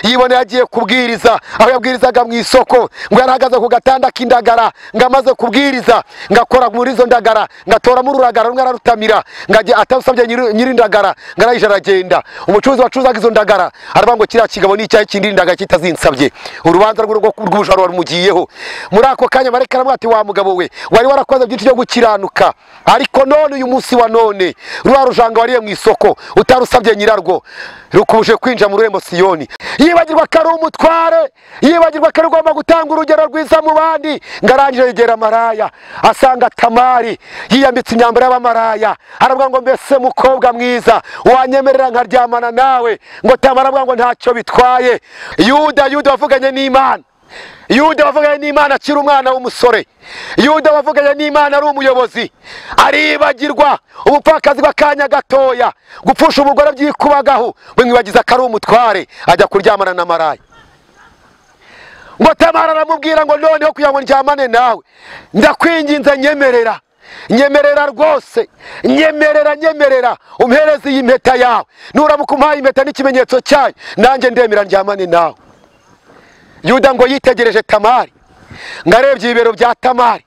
Yiboneye agiye kubwiriza aho yabwirizaga mu isoko, ngo yarahagaze ku gatanda k'indagara, ngo amaze kubwiriza ngakora muri izo ndagara, ngatoramo ururagara rumwe ararutamira, ngajya atasabye nyir'indagara, ngarayije aragenda. Umucuruzi wacuruzaga izo ndagara aravuga ngo kiriya kigabo ni icyahe kindi indagara kitazinsabye. Urubanza rw'ubujura rumugiyeho. Muri ako kanya marayika aramubwira ati wa mugabo we, wari warakoze byinshi byo gukiranuka, ariko none uyu munsi wa none rwa rujanga wariye mu isoko utarusabye nyirarwo rukuje kwinjira mu rurembo Siyoni. Yibagirwa ko ari umutware, yibagirwa ko agomba gutanga urugero rwiza mu bandi. Ngarangije yegera maraya, asanga Tamari yiyambitse imyambaro y'abamaraya, aravuga ngo mbese mukobwa mwiza wanyemerera nkaryamana nawe? Ngo Tamara aravuga ngo ntacyo bitwaye. Yuda wavuganye n'Imana, Yuda wavuganye n'Imana akiri umwana w'umusore, Yuda wavuganye n'Imana ari umuyobozi, aribagirwa ubupfakazi bw'akanya gatoya, gupfusha umugore byikubagaho, bimwibagiza ko ari umutware, ajya kuryamana na maraya. Ngo Tamara aramubwira ngo noneho kugira ngo ndyamane nawe ndakwinginze nyemerera, nyemerera rwose, nyemerera, nyemerera umpereze iyi mpeta yawe, nuramuka umpaye impeta n'ikimenyetso cyayo nanjye ndemera ndyamane nawe. Yuda ngo yitegereje Tamari, ngo arebye ibibero bya Tamari,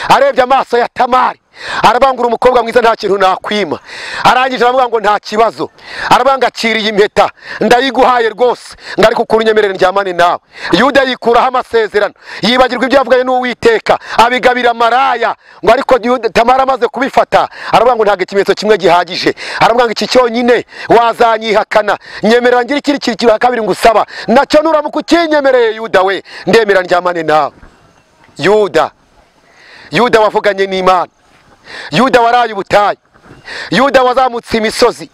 arebye amaso ya Tamari, arabangura umukobwa mwiza nta kintu nakwima. Arangije aravuga ngo nta kibazo, arabanga akiriye impeta ndayiguhaye rwose, ngo ariko ukuntu unyemerere ndyamane nawe. Yuda yikuraho amasezerano, yibagirwa ibyo yavuganye n'Uwiteka, abigabira maraya. Ngo ariko Tamara amaze kubifata aravuga ngo ntabwo ikimenyetso kimwe gihagije, aravuga ngo iki cyonyine wazanyihakana, nyemerera ngira ikindi kintu cya kabiri ngusaba, nacyo nuramuka ukinyemereye Yuda we ndemera ndyamane nawe. Yuda wavuganye n'Imana, Yuda waraye ubutayu, Yuda wazamutse imisozi,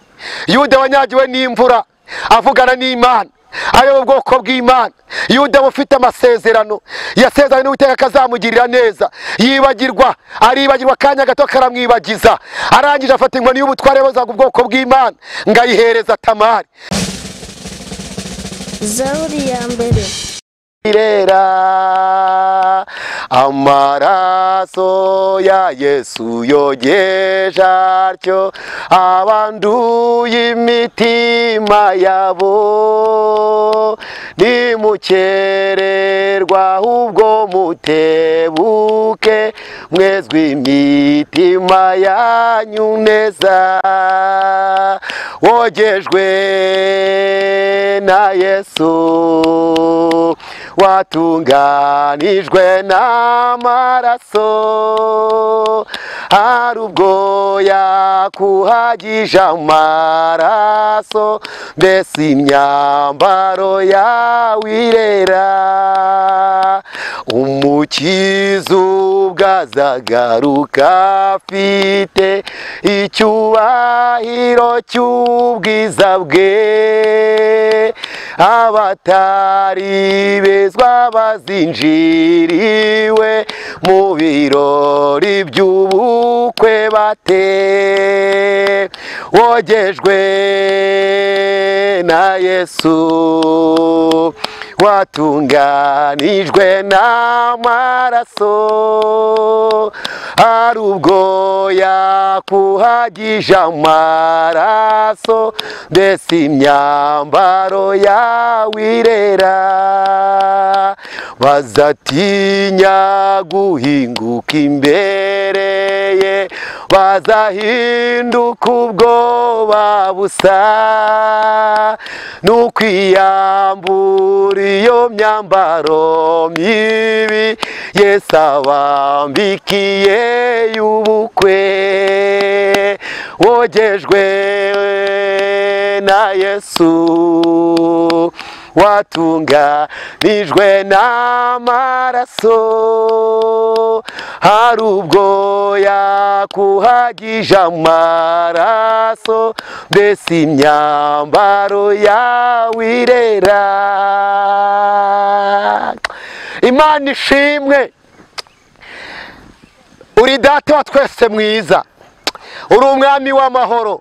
Yuda wanyagiwe n'imvura avugana n'Imana, ayo ubwoko bw'Imana. Yuda ufite amasezerano yasezeranye n'Uwiteka akazamugirira neza, yibagirwa, aribagirwa akanya gato karamwibagiza. Arangije afata inkoni y'ubutware yabozaga ubwoko bw'Imana ngayihereza Tamari. Zaburi ya mbere. Irera amaraso ya Yesu yogeje atyo abanduye imitima yabo, nimukererwa ahubwo mutebuke, mwezwe imitima yanyu neza, wogejwe na Yesu, watunganijwe n'amaraso, hari ubwo yakuhagije amaraso, mbese imyambaro yawe irera. Umukiza ubwo azagaruka afite icyubahiro cy'ubwiza bwe, abatari bezwa bazinjiriwe mu birori by'ubukwe bate. Wogejwe na Yesu, watunganijwe n'amaraso, hari ubwo yakuhagije amaraso, mbese imyambaro yawe irera. Bazatinya guhinguka imbere ye, bazahinduka ubwoba busa, n'ukwiyambura iyo myambaro mibi Yesu abambikiye y'ubukwe. Wogejwe na Yesu, watunganijwe n'amaraso, hari ubwo yakuhagije amaraso, mbese imyambaro yawe irera. Imana ishimwe, uri data wa twese mwiza, uri umwami w'amahoro,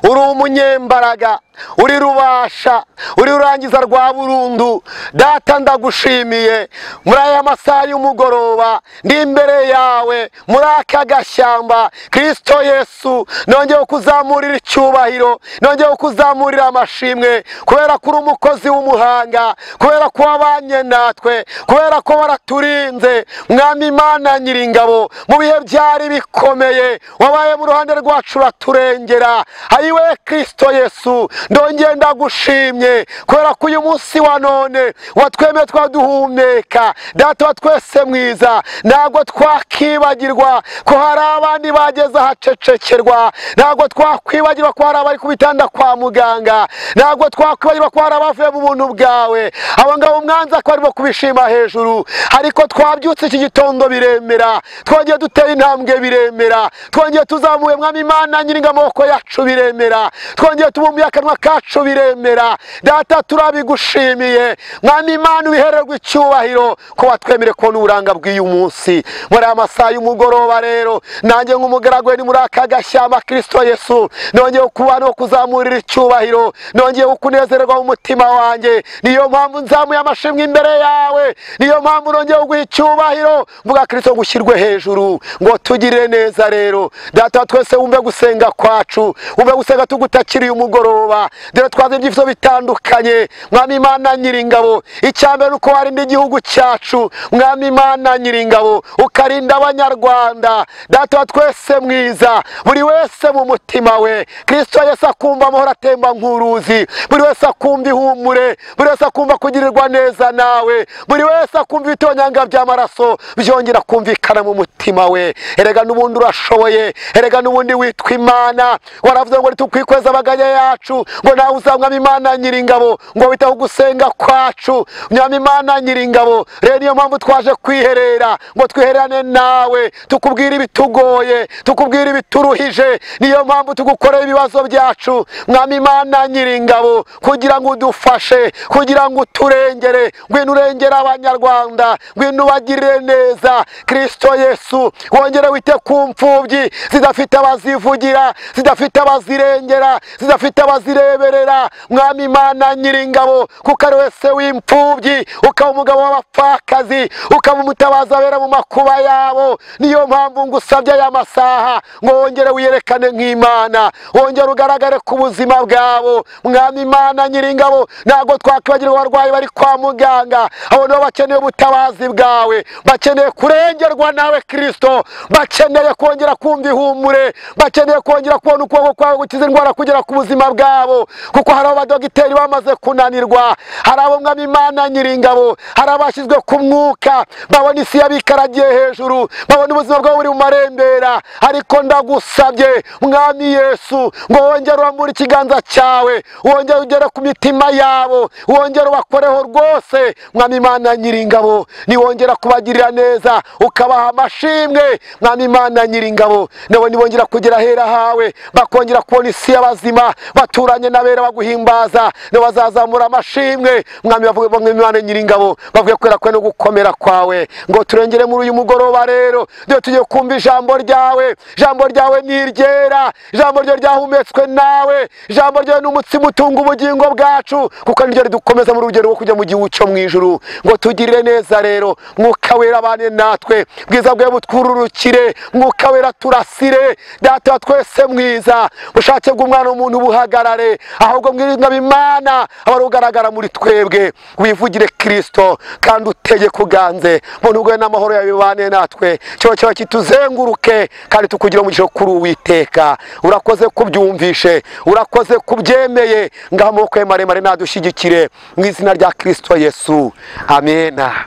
uri umunyembaraga, uri rubasha, uri rurangiza rwa burundu. Data ndagushimiye muri aya masaha y'umugoroba, ndi imbere yawe muri aka gashyamba. Kristo Yesu, nongeye kuzamurira icyubahiro, nongeye kuzamurira amashimwe, kubera ko uri umukozi w'umuhanga, kubera ko wabanye natwe, kubera ko waraturinze. Mwami Imana nyiringabo, mu bihe byari bikomeye wabaye mu ruhande rwacu uraturengera. Ayiwe Kristo Yesu, ndongeye ndagushimye kubera ko uyu munsi wa none watwemeye twaduhumeka. Data wa twese mwiza, ntabwo twakibagirwa ko hari abandi bageze ahacecekerwa, ntabwo twakwibagirwa ko hari abari ku bitanda kwa muganga, ntabwo twakwibagirwa ko hari abavuye mu buntu bwawe. Abo ngabo umwanzi ko barimo kubishima hejuru, ariko twabyutse iki gitondo biremera, twongeye duteye intambwe biremera, twongeye tuzamuye Mwami Imana nyiringa amaboko yacu biremera, twongeye tubumbuye akanwa kacu biremera. Data turabigushimiye Mwami Imana, ubihererwe icyubahiro ko watwemere kubona uburanga bw'uyu munsi muri aya masaha y'umugoroba. Rero nanjye nk'umugaragu ni muri aka gashyamba, Kristo Yesu, nongeye kuba no kuzamurira icyubahiro, nongeye kunezererwa mu mutima wanjye. Niyo mpamvu nzamuye amashimwe imbere yawe, niyo mpamvu nongeye kuguha icyubahiro, mvuga Kristo gushyirwe hejuru ngo tugirire neza. Rero Data twese wumve gusenga kwacu, wumve gusenga tugutakiriye umugoroba. Dore twaze ibyifuzo bitandukanye Mwami Imana nyiringabo. Icyambere uko warinda igihugu cyacu Mwami Imana nyiringabo, ukarinda abanyarwanda. Data twese mwiza, buri wese mu mutima we Kristo Yesu akumva amahoro atemba nk'uruzi, buri wese akumva ihumure, buri wese akumva kugirirwa neza nawe, buri wese akumva ibitonyanga by'amaraso byongera kumvikana mu mutima we. Erega n'ubundi urashoboye, erega n'ubundi witwa Imana. Waravuze ngo tukwikweza abaganya yacu, ngo nawe uzamwami Imana nyiringabo, ngo witaho gusenga kwacu Mwami Imana nyiringabo. Rero niyo mpamvu twaje kwiherera ngo twihererane nawe, tukubwira ibitugoye, tukubwira ibituruhije. Niyo mpamvu tugukorera ibibazo byacu Mwami Imana nyiringabo, kugira ngo udufashe, kugira ngo uturengere. Ngwino urengere abanyarwanda, ngwino ubagirire neza Kristo Yesu. Wongere wite ku mfubyi zidafite abazivugira, zidafite abazirengera, zidafite abazireberera Mwami Imana nyiringabo, kuko ari wese w'imfubyi, ukaba umugabo w'abapfakazi, ukaba umutabaza abera mu makuba yabo. Niyo mpamvu ngusabye aya masaha ngo wongere wiyerekane nk'Imana, wongere ugaragare ku buzima bwabo Mwami Imana nyiringabo. Ntabwo twakwibagirwa abarwayi bari kwa muganga, abo nabo bakeneye ubutabazi bwawe, bakeneye kurengerwa nawe Kristo, bakeneye kongera kumva ihumure, bakeneye kongera kubona ukuboko kwawe gukiza indwara kugera ku buzima bwabo, kuko hari abadogiteri bamaze kunanirwa, hari abo Mwami Imana nyiringabo, hari abashyizwe ku mwuka, babona isi yabikaragiye hejuru, babona ubuzima bwabo buri mu marembera. Ariko ndagusabye Mwami Yesu ngo wongere urambure ikiganza cyawe, wongere ugere ku mitima yabo, wongere ubakoreho rwose Mwami Imana nyiringabo. Niwongera kubagirira neza ukabaha amashimwe Mwami Imana nyiringabo, nabo nibongera kugera hera hawe, bakongera kubona isi y'abazima baturanye n'abera baguhimbaza, nabo bazazamura amashimwe Mwami, bavuge Mwami Imana nyiringabo, bavuge kwera kwe no gukomera kwawe. Ngo turengere muri uyu mugoroba rero, dore tugiye kumva ijambo ryawe. Ijambo ryawe ni iryera, ijambo ryo ryahumetswe nawe, ijambo ryawe ni umutsima utunga ubugingo bwacu, kuko niryo ridukomeza mu rugero rwo kujya mu gihugu cyo mu ijuru. Ngo tugirire neza rero Mwuka Wera abane natwe, bwiza bwawe butwururukire, Mwuka Wera turasire. Data twese mwiza, bushake bw'umwana w'umuntu buhagarare, ahubwo mwirindwa Imana abarugaragara muri twebwe. Wivugire Kristo kandi utege kuganze, mbona ubwo n'amahoro yawe bibane natwe, cyo cyo kituzenguruke kandi tukugira umugisha kuri Uwiteka. Urakoze kubyumvishe, urakoze kubyemeye, ngaho amaboko ye maremare nadushyigikire mu izina rya Kristo Yesu, amena.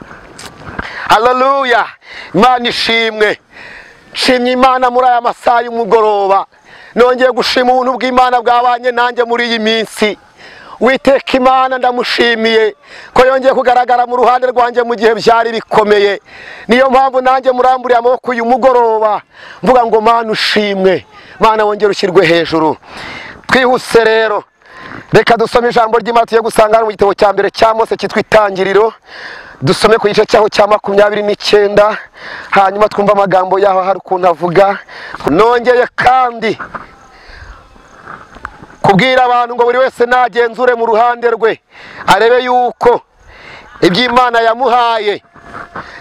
Haleluya. Imana ishimwe. Nshimye Imana muri aya masaha y'umugoroba, nongeye gushima ubuntu bw'Imana bwabanye nanjye muri iyi minsi. Uwiteka Imana ndamushimiye ko yongeye kugaragara mu ruhande rwanjye mu gihe byari bikomeye. Niyo mpamvu nanjye muramburiye amaboko uyu mugoroba mvuga ngo Mana ushimwe, Mana wongere ushyirwe hejuru. Twihuse rero, reka dusome ijambo ry'Imana tugiye gusanga mu gitabo cya mbere cya Mose cyitwa Itangiriro. Dusome ku gice cyaho cya 29, hanyuma twumva amagambo yaho hari ukuntu avuga. Nongeye kandi Kubwira abantu ngo buri wese nagenzure mu ruhande rwe, arebe yuko iby'Imana yamuhaye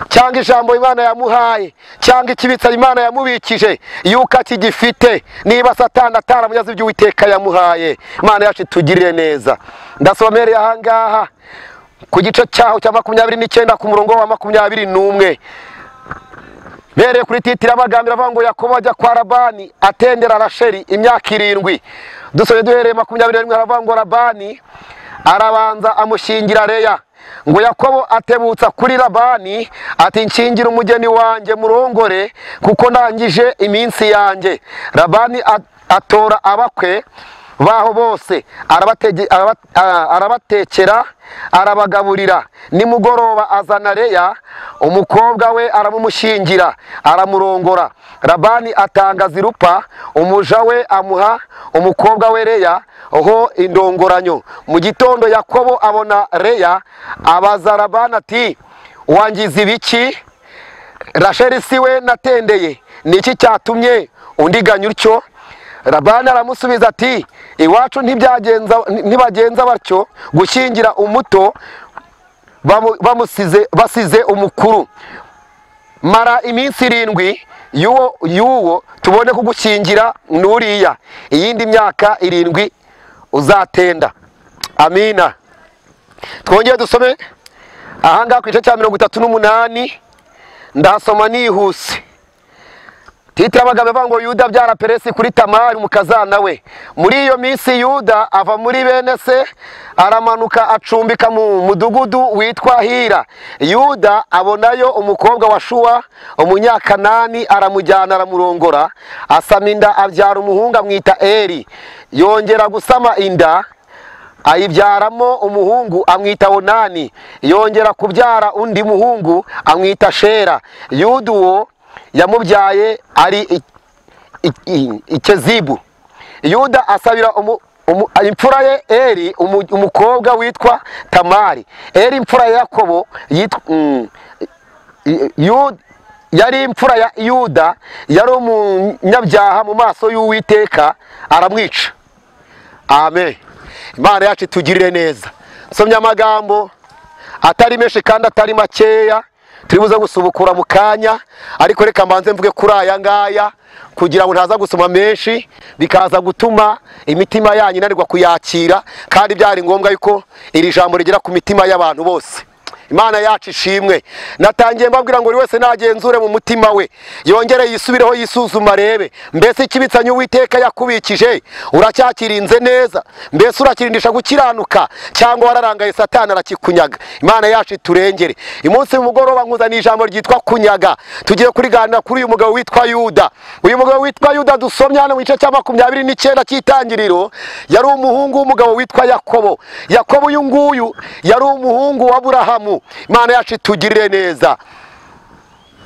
cyangwa ijambo Imana yamuhaye cyangwa ikibitsa Imana yamubikije yuko akigifite, niba Satani ataramunyaze ibyo Uwiteka yamuhaye. Imana yacu itugirire neza. Ndasomereye aha ngaha ku gice cyaho cya 29 ku murongo wa 21. Bereye kuri titira amagambo avuga ngo Yakobo ajya kwa Labani atendera Rasheli imyaka 7. Dusomye duhereye 21 aravuga ngo Labani arabanza amushyingira Leya. Ngo Yakobo atebutsa kuri Labani ati nshingira umugeni wanjye murongore kuko ndangije iminsi yanjye. Labani atora abakwe baho bose arabatekera arabagaburira. Nimugoroba azana Leya umukobwa we aramumushyingira aramurongora. Labani atanga Zilupa umuja we amuha umukobwa we Leya ho indongoranyo. Mu gitondo Yakobo abona Leya abaza Labani ati wangiza ibiki? Rasheli si we natendeye, niki cyatumye undiganya utyo? Labani aramusubiza ati iwacu ntibagenza batyo gushyingira umuto basize umukuru. Mara iminsi 7 y'uwo tubone kugushyingira nuriya, iyindi myaka 7 uzatenda. Amina. Twongeye dusome ahangaha ku gice cya 38, ndasoma nihuse. Titira amagambo avuga ngo Yuda abyara Peresi kuri Tamari umukazana we. Muri iyo minsi Yuda ava muri bene se aramanuka acumbika mu mudugudu witwa Hira. Yuda abonayo umukobwa wa Shuwa umunyakanani aramujyana aramurongora, asama inda abyara umuhungu amwita Eri. Yongera gusama inda ayibyaramo umuhungu amwita Onani. Yongera kubyara undi muhungu amwita Shera. Yuda uwo yamubyaye ari Ikezibu. Yuda asabira imfura ye Eri umukobwa witwa Tamari. Eri imfura ya Yakobo yari imfura ya Yuda, yari umunyabyaha mu maso y'Uwiteka aramwica. Amen. Imana yacu itugirire neza. Nsomye amagambo atari menshi kandi atari makeya, turibuze gusubukura mu kanya, ariko reka mbanze mvuge kuri aya ngaya kugira ngo ntaza gusoma menshi bikaza gutuma imitima yanyu inanirwa kuyakira, kandi byari ngombwa yuko iri jambo rigera ku mitima y'abantu bose. Imana yacu ishimwe. Natangiye mbabwira ngo buri wese nagenzure mu mutima we, yongere yisubireho yisuzuma arebe mbese ikibitsanyo Uwiteka yakubikije uracyakirinze neza, mbese urakirindisha gukiranuka cyangwa wararangaye Satani arakikunyaga. Imana yacu iturengere. Umunsi mugoroba nkuzaniye ijambo ryitwa kunyaga. Tugiye kuriganira kuri uyu mugabo witwa Yuda. Uyu mugabo witwa Yuda dusomye hano mu gice cya 29 cy'itangiriro, yari umuhungu w'umugabo witwa Yakobo. Yakobo uyu nguyu yari umuhungu wa Aburahamu. Imana yacu itugirire neza.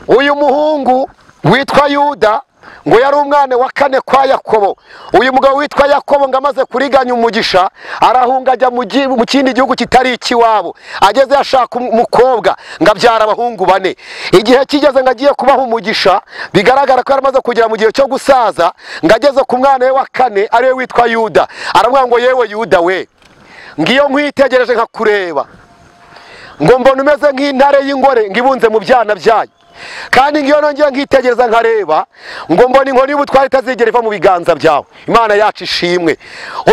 Uyu muhungu witwa Yuda ngo yari umwana wa kane kwa Yakobo. Uyu mugabo witwa Yakobo ngo amaze kuriganya umugisha arahunga ajya mu kindi gihugu kitari ikiwabo. Ageze ashaka umukobwa ngo abyara abahungu bane. Igihe kigeze ngo agiye kubaha umugisha, bigaragara ko yaramaze kugera mu gihe cyo gusaza, ngo ageze ku mwana we wa kane ariwe witwa Yuda, aramubwira ngo yewe Yuda we, ngiyo nkwitegereje nkakureba ngo mbona umeze nk'intare y'ingore ngo ibunze mu byana byayo, kandi ngiyo nongeye nkitegereza nkareba ngo mbona inkoni y'ubutware itazigera iva mu biganza byawe. Imana yacu ishimwe.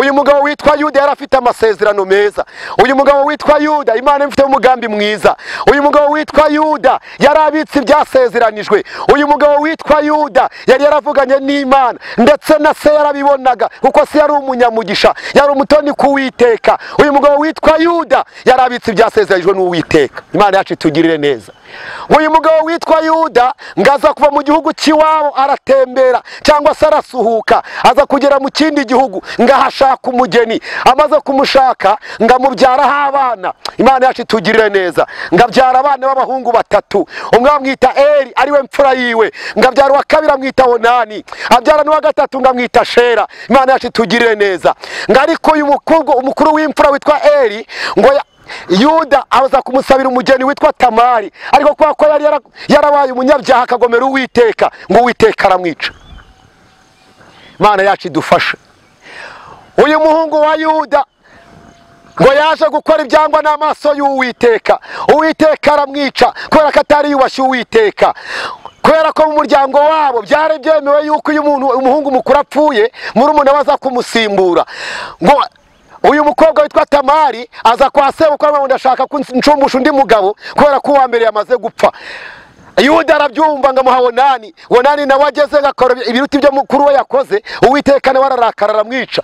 Uyu mugabo witwa Yuda yari afite amasezerano meza. Uyu mugabo witwa Yuda Imana imufiteho umugambi mwiza. Uyu mugabo witwa Yuda yari abitse ibyasezeranijwe. Uyu mugabo witwa Yuda yari yaravuganye n'Imana, ndetse na se yarabibonaga kuko se yari umunyamugisha, yari umutoni ku Uwiteka. Uyu mugabo witwa Yuda yari abitse ibyasezeranijwe n'Uwiteka. Imana yacu itugirire neza. Uyu mugabo witwa Yuda ngaza kuva mu gihugu cy'iwabo aratembera cyangwa se arasuhuka, aza kugera mu kindi gihugu ngahashaka umugeni. Amaze kumushaka ngamubyaraho abana. Imana yacu itugirire neza. Ngabyara abana b'abahungu batatu, umwe amwita Eri ariwe mfura yiwe, ngabyara uwa kabiri amwita Onani, abyara n'uwa gatatu ngamwita Shera. Imana yacu itugirire neza. Ngariko uyu mukuru w'imfura witwa Eri ngo Yuda aza kumusabira umugeni witwa Tamari, ariko kwa ko yari yarabaye umunyabyaha akagomera Uwiteka, ngo Uwiteka aramwica. Imana yacu idufashe. Uyu muhungu wa Yuda ngo yaje gukora ibyangwa n'amaso y'Uwiteka, Uwiteka aramwica kubera ko atari yubashye Uwiteka. Kubera ko mu muryango wabo byari byemewe yuko uyu muntu umuhungu mukuru apfuye murumuna we aza kumusimbura. Ngo uyu mukobwa witwa Tamari aza kwa sebukwe ngo ndashaka kuncumbusha undi mugabo kubera ko uwa mbere yamaze gupfa. Yuda arabyumva ngo amuha Onani, Onani nawe ageze agakora ibiruta ibyo mukuru we yakoze, Uwiteka nawe ararakara aramwica.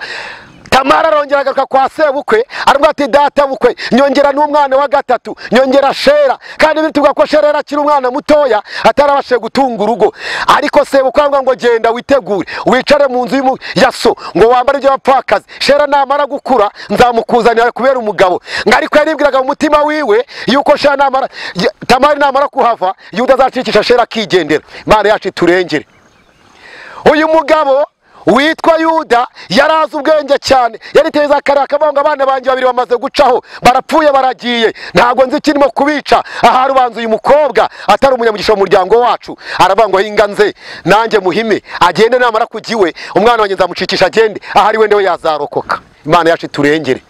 Tamara arongera agaruka kwa sebukwe aravuga ati data bukwe nyongera n'umwana wa gatatu, nyongera Shera. Kandi bituvuga ko Shera akiri umwana mutoya atarabashe gutunga urugo, ariko sebukwe aravuga ngo genda witegure wicare mu nzu ya so ngo wambare ibyo bapfakazi, Shera namara gukura nzamukuzanira kubera umugabo. Ngo ariko yaribwiraga mu mutima wiwe yuko Shera namara Tamari namara kuhava Yuda azacikisha Shera akigendera. Imana yacu iturengere. Uyu mugabo witwa Yuda yarazi ubwenge cyane, yariteza akaraka akavuga ngo abana banjye babiri bamaze gucaho barapfuye baragiye, ntabwo nzi ikirimo kubica, ahari ubanza uyu mukobwa atari umunyamugisha mu muryango wacu. Aravuga ngo hinga nze nanjye muhime agende, namara kujya iwe umwana wanjye nzamucikisha agende, ahari wende we yazarokoka. Imana yacu iturengere.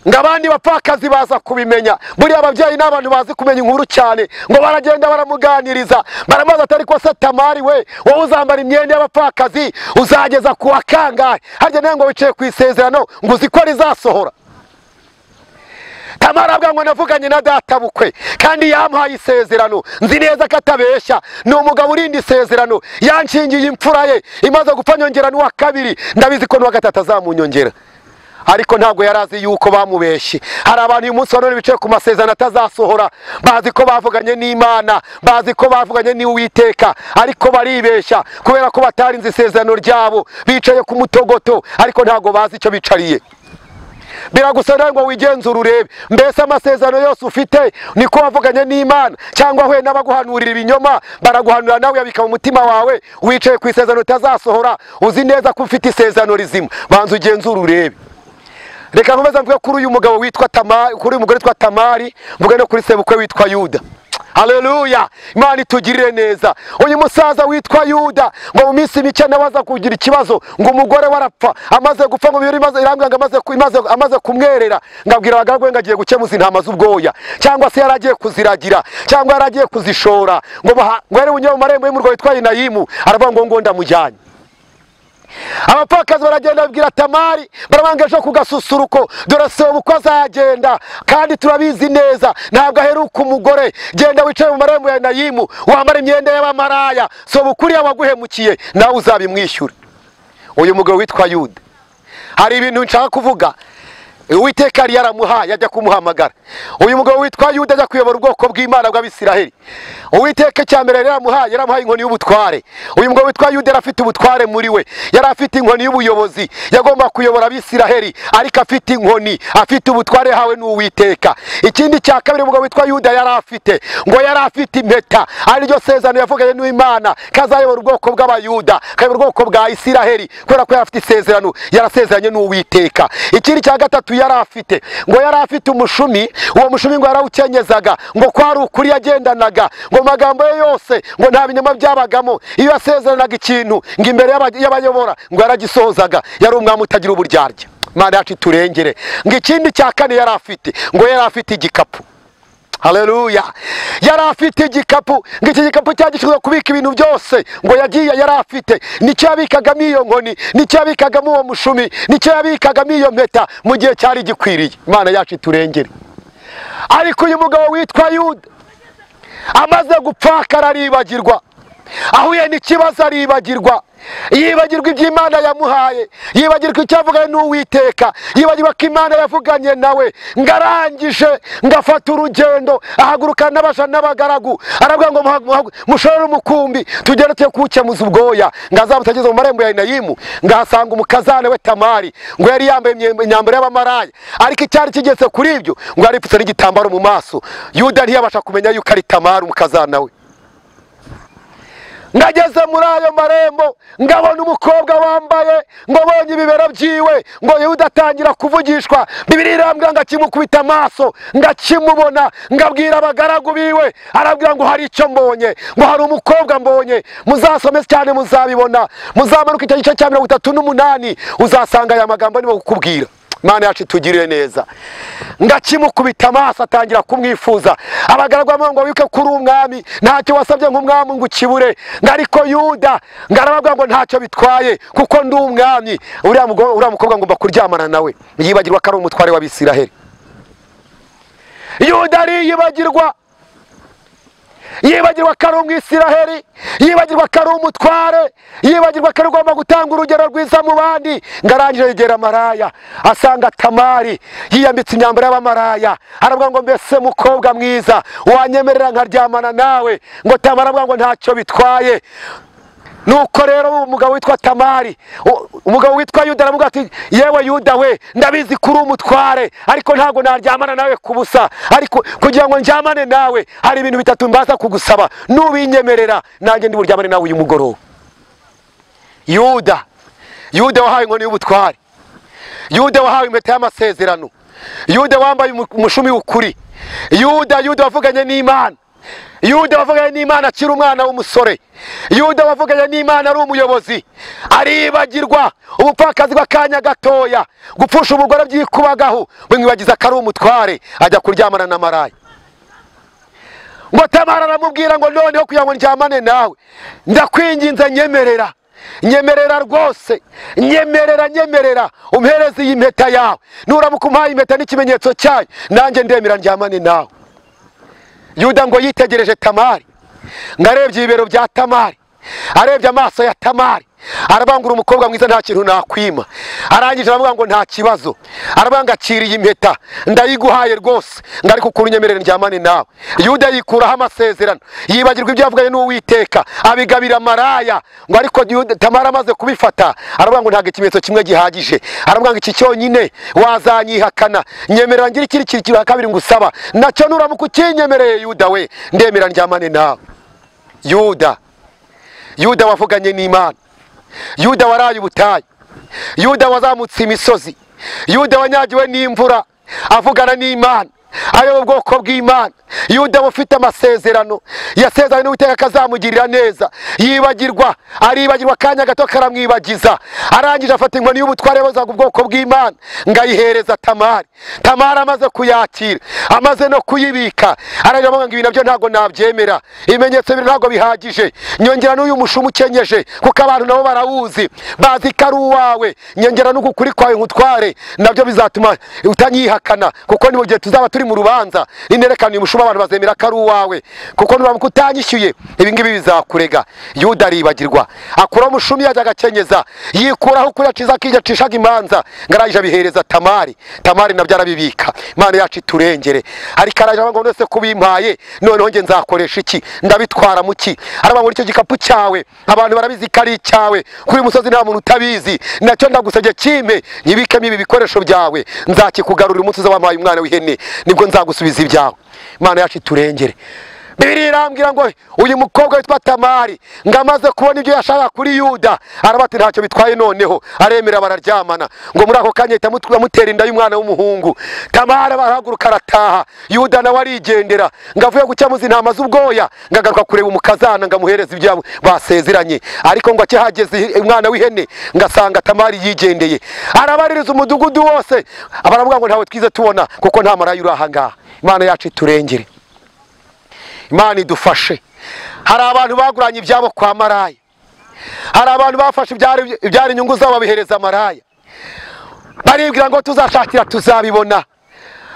Ngo abandi bapfakazi baza kubimenya, buriya ababyeyi n'abantu bazi kumenya inkuru cyane, ngo baragenda baramuganiriza baramubaza atari ko se Tamari we wowe uzambara imyenda y'abapfakazi uzageza ku wa kangahe? Harya nawe ngo wicaye ku isezerano ngo uzi ko rizasohora? Tamara avuga ngo navuganye na data bukwe kandi yampaye isezerano, nzi neza ko atabeshya, ni umugabo urinda isezerano, yanshingiye imfura ye imaze gupfa nyongera n'uwa kabiri, ndabizi ko n'uwa gatatu azamunyongera. Ariko ntabwo yarazi yuko bamubeshye. Hari abantu uyu munsi wa none bicaye ku masezerano atazasohora, bazi ko bavuganye n'Imana, bazi ko bavuganye n'Uwiteka, ariko baribeshya kubera ko batarinze isezerano ryabo, bicaye ku mutogoto ariko ntabwo bazi icyo bicariye. Biragusaba ngo wigenzure urebe mbese amasezerano yose ufite niko wavuganye n'Imana, cyangwa we n'abaguhanurira ibinyoma baraguhanura nawe yabika mu mutima wawe, wicaye ku isezerano utazasohora, uzi neza ko ufite isezerano rizima. Banza ugenzure urebe. Reka nkomeze mvuge kuri uyu mugabo witwa Tamari, kuri uyu mugore witwa Tamari, mvuge no kuri sebukwe witwa Yuda. Haleluya, Imana itugirire neza. Uyu musaza witwa Yuda ngo mu minsi mike nabaza kugira ikibazo ngo umugore warapfa, amaze gupfa ngo bibiri imaze irambwa ngo amaze kumwerera, ngabwira abagaragu ngo agiye gukemuza intama z'ubwoya, cyangwa se yaragiye kuziragira, cyangwa yaragiye kuzishora, ngo yari bunye mu marembo y'umurwa witwa Enayimu, aravuga ngo ndamujyanye. Abapfakazi baragenda babwira Tamari, barabanga ejo ku gasusuruko, dore sebukwe azagenda kandi turabizi neza ntabwo aheruka umugore, genda wicaye mu marembo ya Enayimu wambara imyenda y'abamaraya, sebukwe uriya waguhemukiye nawe uzabimwishyura. Uyu mugabo witwa Yuda hari ibintu nshaka kuvuga Uwiteka yari yaramuhaye ajya kumuhamagara. Uyu mugabo witwa Yuda ajya kuyobora ubwoko bw'Imana bw'Abisiraheli. Uwiteka cyambere yaramuhaye inkoni y'ubutware. Uyu mugabo witwa Yuda yari afite ubutware muri we, yari afite inkoni y'ubuyobozi, yagomba kuyobora Abisiraheli, ariko afite inkoni, afite ubutware hawe n'Uwiteka. Ikindi cya kabiri umugabo witwa Yuda yari afite, ngo yari afite impeta, ari ryo sezerano yavuganye n'Imana kazayobora ubwoko bw'Abayuda, kayobora ubwoko bwa Isiraheli, kubera ko yari afite isezerano yarasezeranye n'Uwiteka. Ikindi cya gatatu yari afite, ngo yari afite umushumi, uwo mushumi ngo yarawukenyezaga, ngo kwari ukuri yagendanaga, ngo magambo ye yose ngo nta binyoma byabagamo, iyo yasezeranaga ikintu ngo imbere y'abayobora ngo yaragisohozaga, yari umwami utagira uburyarya. Imana yacu iturengere. Ngo ikindi cya kane yari afite, ngo yari afite igikapu. Haleluya, yari afite igikapu, ngo iki gikapu cyagishinzwe kubika ibintu byose, ngo yagiye yari afite, nicyo yabikagamo iyo nkoni, nicyo yabikagamo uwo mushumi, nicyo yabikagamo iyo mpeta mu gihe cyari gikwiriye. Imana yacu iturengere. Ariko uyu mugabo witwa Yuda amaze gupfakara aribagirwa, ahuye n'ikibazo aribagirwa, yibagirwa iby'Imana yamuhaye, yibagirwa icyo yavuganye n'Uwiteka, yibagirwa ko Imana yavuganye nawe. Ngarangije ngafata urugendo, ahaguruka n'abaja n'abagaragu, aravuga ngo mushorere umukumbi tugende tuye kuwukemuza ubwoya. Ngazamutageze mu marembo ya Enayimu, ngahasanga umukazana we Tamari, ngo yari yambaye imyambaro y'abamaraya, ariko icyari kigeze kuri ibyo ngo yari ipfutse n'igitambaro mu maso. Yuda ntiyabasha kumenya yuko ari Tamari umukazana we. Ngageze muri ayo marembo ngabona umukobwa wambaye ngo bonye ibibero byiwe, ngo Yuda atangira kuvugishwa. Bibiliya irambwira ngo akimukubita amaso ngakimubona, ngabwira abagaragu biwe, arabwira ngo hari icyo mbonye, ngo hari umukobwa mbonye. Muzasome cyane muzabibona, muzamanuka icyo gice cya 38 uzasanga aya magambo nibo kukubwira. Imana yacu itugirire neza. Ngakimukubita amaso atangira kumwifuza. Abagaragu bamwe ngo wike kuri umwami, ntacyo wasabye nk'umwami ngo ukibure. Ngariko Yuda ngarababwira ngo ntacyo bitwaye kuko ndi umwami, uriya mukobwa ngomba kuryamana nawe. Yibagirwa ko ari umutware w'Abisiraheli. Yuda ariyibagirwa, yibagirwa ko ari umwisiraheli, yibagirwa ko ari umutware, yibagirwa ko agomba gutanga urugero rwiza mu bandi. Ngarangije yegera maraya, asanga Tamari yiyambitse imyambaro y'abamaraya, aravuga ngo mbese mukobwa mwiza wanyemerera nkaryamana nawe? Ngo Tamari aravuga ngo ntacyo bitwaye. Nuko rero umugabo witwa Tamari, umugabo witwa Yuda aravuga ati yewe Yuda we, ndabizi kuri umutware, ariko ntago naryamana nawe kubusa, ariko kugira ngo ndyamane nawe hari ibintu bitatu mbaza kugusaba, nubinyemerera nanjye ndi buryamane nawe uyu mugoroba. Yuda, Yuda wahawe inkoni y'ubutware, Yuda wahawe impeta y'amasezerano, Yuda wambaye umushumi w'ukuri, Yuda wavuganye n'Imana, Yuda wavuganye n'Imana akiri umwana w'umusore, Yuda wavuganye n'Imana ari umuyobozi, aribagirwa ubupfakazi bw'akanya gatoya, gupfusha umugore byikubagaho, bimwibagiza ko ari umutware, ajya kuryamana na maraya. Ngo Tamara aramubwira ngo noneho kugira ngo ndyamane nawe ndakwinginze nyemerera, nyemerera rwose, nyemerera, nyemerera umpereze iyi mpeta yawe, nuramuka umpaye impeta n'ikimenyetso cyayo nanjye ndemera ndyamane nawe. Yuda ngo yitegereje Tamari, ngarebye ibibero bya Tamari, arebye amaso ya Tamari, arabangura umukobwa mwiza nta kintu nakwima. Arangije aravuga ngo nta kibazo, arabanga akiriye impeta ndayiguhaye rwose, ngari kukuntu nyemerera ndyamane nawe. Yuda yikuraho amasezerano, yibagirwa ibyo yavuganye n'Uwiteka, abigabira maraya. Ngo ariko Yuda Tamari amaze kubifata aravuga ngo ntabwo ikimenyetso kimwe gihagije, aravuga ngo iki cyonyine wazanyihakana, nyemerera ngira ikiri kintu kabiri ngusaba, nacyo nuramuka ukinyemereye Yuda we ndemera ndyamane nawe. Yuda, Yuda wavuganye n'Imana, Yuda waraye ubutayu, Yuda wazamutse imisozi, Yuda wanyagiwe n'imvura avugana n'Imana, ayo ubwoko bw'Imana, Yuda ufite amasezerano yasezeranye n'Uwiteka akazamugirira neza, yibagirwa, aribagirwa akanya gato karamwibagiza. Arangije afata inkoni y'ubutware yabozaga ubwoko bw'Imana ngayihereza Tamari. Tamari amaze kuyakira, amaze no kuyibika, aragira ngo ibi nabyo ntago nabyemera, ibimenyetso biri ntago bihagije, nyongera n'uyu mushumu ukenyeje kuko abantu nabo barawuzi, bazi ko ari uwawe, nyongera n'ukuri kwawe nkutware, nabyo bizatuma utanyihakana, kuko ni mu gihe tuzaba turi mu rubanza ninerekana uyu mushumu abantu bazemera ko ari uwawe, kuko nuramuka utanyishyuye ibi ngibi bizakurega. Yuda aribagirwa, akura umushumi yajya agakenyeza, yikuraho ukuri aciza akiyacishaga imanza, ngarangije abihereza Tamari. Tamari nabyo arabibika. Imana yacu iturengere. Ariko araje ngo none se kubimpaye noneho nge nzakoresha iki, ndabitwara mu ki? Aravuga ngo icyo gikapu cyawe abantu barabizi ko ari icyawe, kuri musozi nta muntu utabizi, nacyo ndagusabye kimpe nyibikemo ibi bikoresho byawe, nzakikugarurira umunsi uzabampaye umwana w'ihene, nibwo nzagusubiza ibyawe. Imana yacu iturengere. Bibiliya irambwira ngo uyu mukobwa witwa Tamari ngo amaze kubona ibyo yashaka kuri Yuda, arabati ntacyo bitwaye noneho, aremera bararyamana. Ngo muri ako kanya ahita amutera inda y'umwana w'umuhungu. Tamari arahaguruka arataha, Yuda nawe arigendera, ngo avuye gukemuza intama z'ubwoya, ngo agaruka kureba umukazana ngo amuhereze ibyo basezeranye. Ariko ngo akihageze umwana w'ihene ngo asanga Tamari yigendeye, arabaririza umudugudu wose, baravuga ngo ntawe twize tubona kuko nta maraya uri aha ngaha. Imana yacu iturengere, Imana idufashe. Hari abantu baguranye ibyabo kwa maraya, hari abantu bafashe ibyari inyungu zabo babihereza maraya, baribwira ngo tuzashakira tuzabibona.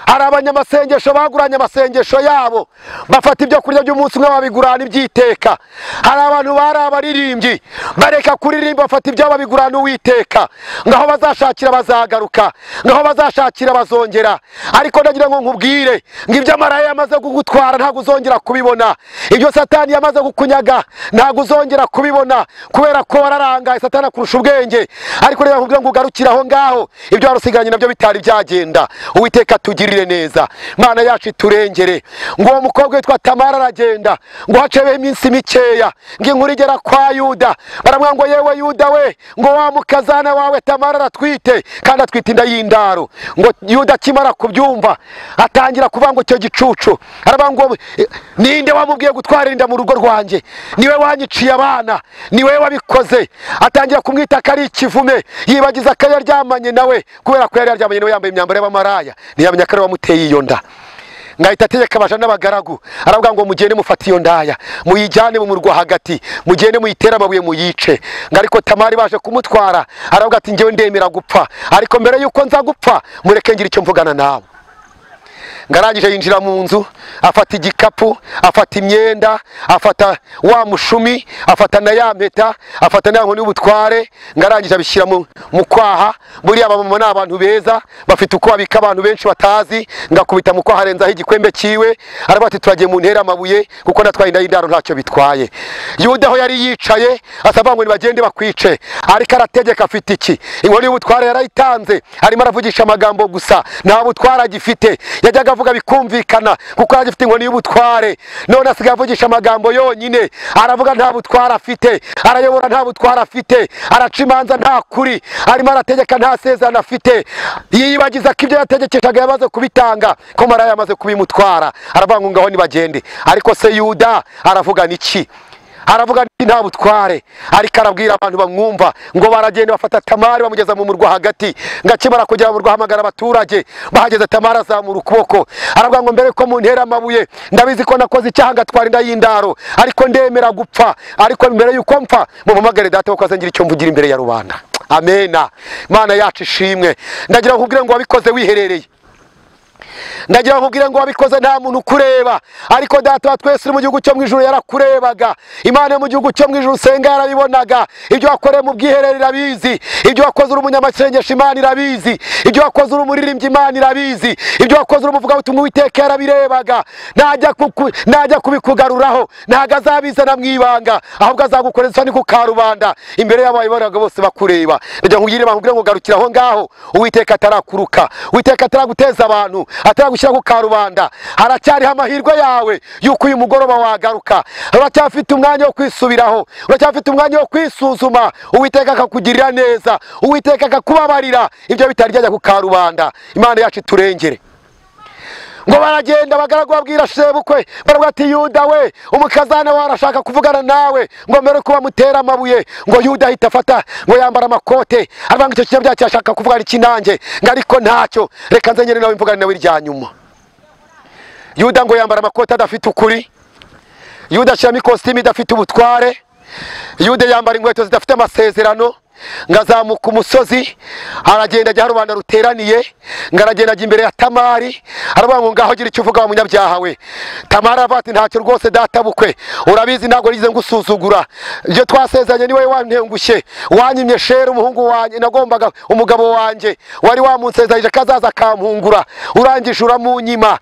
Hari abanyamasengesho baguranye amasengesho yabo, bafata ibyo kurya by'umunsi umwe babigurana ibyiteka. Hari abantu bari abaririmbyi bareka kuririmba bafata ibyo babigurana Uwiteka, ngaho bazashakira bazagaruka, ngaho bazashakira bazongera. Ariko ndagira ngo nkubwire ngo ibyo maraya yamaze kugutwara ntabwo uzongera kubibona, ibyo Satani yamaze kukunyaga ntabwo uzongera kubibona, kubera ko wararangaye Satani akurusha ubwenge. Ariko reka nkubwire ngo ugarukire aho ngaho, ibyo warusigaranye nabyo bitari byagenda. Uwiteka tugirire itugirire neza, Imana yacu iturengere. Ngo uwo mukobwa witwa Tamara aragenda, ngo hacebeho iminsi mikeya, ngo inkuru igera kwa Yuda, baramubwira ngo yewe Yuda we, ngo wa mukazana wawe Tamara aratwite, kandi atwite inda y'indaro. Ngo Yuda akimara kubyumva atangira kuvuga ngo icyo gicucu, aravuga ngo ninde wamubwiye gutwara inda mu rugo rwanjye? Niwe wanyiciye abana, niwe wabikoze. Atangira kumwita ko ari ikivume, yibagiza ko yaryamanye nawe, kubera ko yari yaryamanye nawe yambaye imyambaro y'abamaraya, ntiyamenya ko ari we wamuteye iyo nda. Ngahita ategeka abaja n'abagaragu, aravuga ngo mugende mufate iyo ndaya, muyijyane mu murwa hagati, mugende muyitere amabuye muyice. Ngo ariko Tamari baje kumutwara, aravuga ati njyewe ndemera gupfa, ariko mbere yuko nza gupfa mureke ngira icyo mvugana nawe. Ngarangije yinjira mu nzu, afata igikapu, afata imyenda, afata wa mushumi, afata na ya mpeta, afata na nkoni y'ubutware, ngarangije abishyira mu kwaha. Buriya abamama ni abantu beza, bafite uko babika abantu benshi batazi. Ngakubita mu kwaha arenzaho igikwembe ciwe, aravuga ati turagiye mu ntera amabuye kuko natwaye inda y'indaro ntacyo bitwaye. Yuda aho yari yicaye asaba ngo nibagende bakwice, ariko arategeka afite iki? Inkoni y'ubutware yarayitanze, arimo aravugisha amagambo gusa, nta butware agifite. Yajyaga avuga bikumvikana kuko agifite inkoni y'ubutware, none asigaye avugisha amagambo yonyine. Aravuga nta butware afite, arayobora nta butware afite, araca imanza nta kuri, arimo arategeka nta sezerano afite. Yibagiza ko ibyo yategekeshaga yamaze kubitanga, ko maraya yamaze kubimutwara. Aravuga ngo ngaho nibagende. Ariko se Yuda aravuga niki? Aravuga nti nta butware, ariko arabwira abantu bamwumva. Ngo baragenda bafata Tamari bamugeza mu murwa hagati. Ngakimara kugera mu murwa hamagara abaturage, bahageze Tamari azamura ukuboko, aravuga ngo mbere ko muntera amabuye, ndabizi ko nakoze icyaha ngatwara inda y'indaro, ariko ndemera gupfa, ariko mbere yuko mpfa mumuhamagare data kuko azengira icyo mvugira imbere ya rubanda. Amena. Imana yacu ishimwe. Ndagira nkubwire ngo wabikoze wiherereye, ndagira nkubwire ngo wabikoze nta muntu ukureba, ariko data wa twese uri mu gihugu cyo mu ijuru yarakurebaga. Imana yo mu gihugu cyo mu ijuru usenga yarabibonaga. Ibyo wakoreye mu bwiherero irabizi, ibyo wakoze uri umunyamasengesho Imana irabizi, ibyo wakoze uri umuririmbyi Imana irabizi, ibyo wakoze uri umuvugabutumwa Uwiteka yarabirebaga. Najya kubikugaruraho, ntago azabizana mu ibanga, ahubwo azagukoreza isoni ku karubanda imbere y'abayoboraga bose bakureba. Ndagira nkubwire ngo garukira aho ngaho, Uwiteka atarakuruka, Uwiteka ataraguteza abantu, ataragushyira ku karubanda. Haracyariho amahirwe yawe yuko uyu mugoroba wagaruka. Uracyafite umwanya wo kwisubiraho, uracyafite umwanya wo kwisuzuma, Uwiteka akakugirira neza, Uwiteka akakubabarira ibyo bitari byajya ku karubanda. Imana yacu iturengere. Ngo baragenda abagaragu babwira sebukwe, baravuga ati Yuda we, umukazana wawe arashaka kuvugana nawe, ngo mbere ko bamutera amabuye. Ngo Yuda ahita afata, ngo yambara amakote, aravuga ngo icyo kinyabyaha cyashaka kuvugana iki nanjye, ngo ariko ntacyo, reka nze nyine nawe mvugane nawe irya nyuma. Yuda ngo yambara amakote adafite ukuri, Yuda ashyiramo ikositimu idafite ubutware, Yuda yambara inkweto zidafite amasezerano. Ngazamuka umusozi, aragenda ajya rubanda ruteraniye, ngaragenda ajya imbere ya Tamari, aravuga ngo ngaho gira icyo uvuga wa munyabyaha we. Tamari aravuga ati ntacyo rwose data bukwe, urabizi ntabwo nigeze ngusuzugura, ibyo twasezeranye niwe wantengushye, wanyimye shere umuhungu wanjye nagombaga, umugabo wanjye wari wamunsezeranyije kazaza akampungura, urangije uramunyima,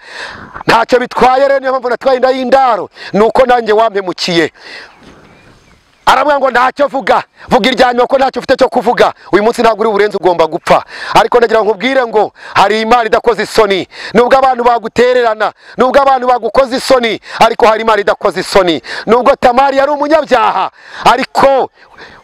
ntacyo bitwaye rero, niyo mpamvu natwaye inda y'indaro, nuko nanjye wampemukiye. Aravuga ngo ntacyo vuga, vuga irya nyuma ko ntacyo ufite cyo kuvuga, uyu munsi ntabwo uri burenze ugomba gupfa. Ariko ndagira ngo nkubwire ngo hari Imana idakoze isoni, nubwo abantu bagutererana, nubwo abantu bagukoze isoni, ariko hari Imana idakoze isoni. Nubwo Tamari yari umunyabyaha, ariko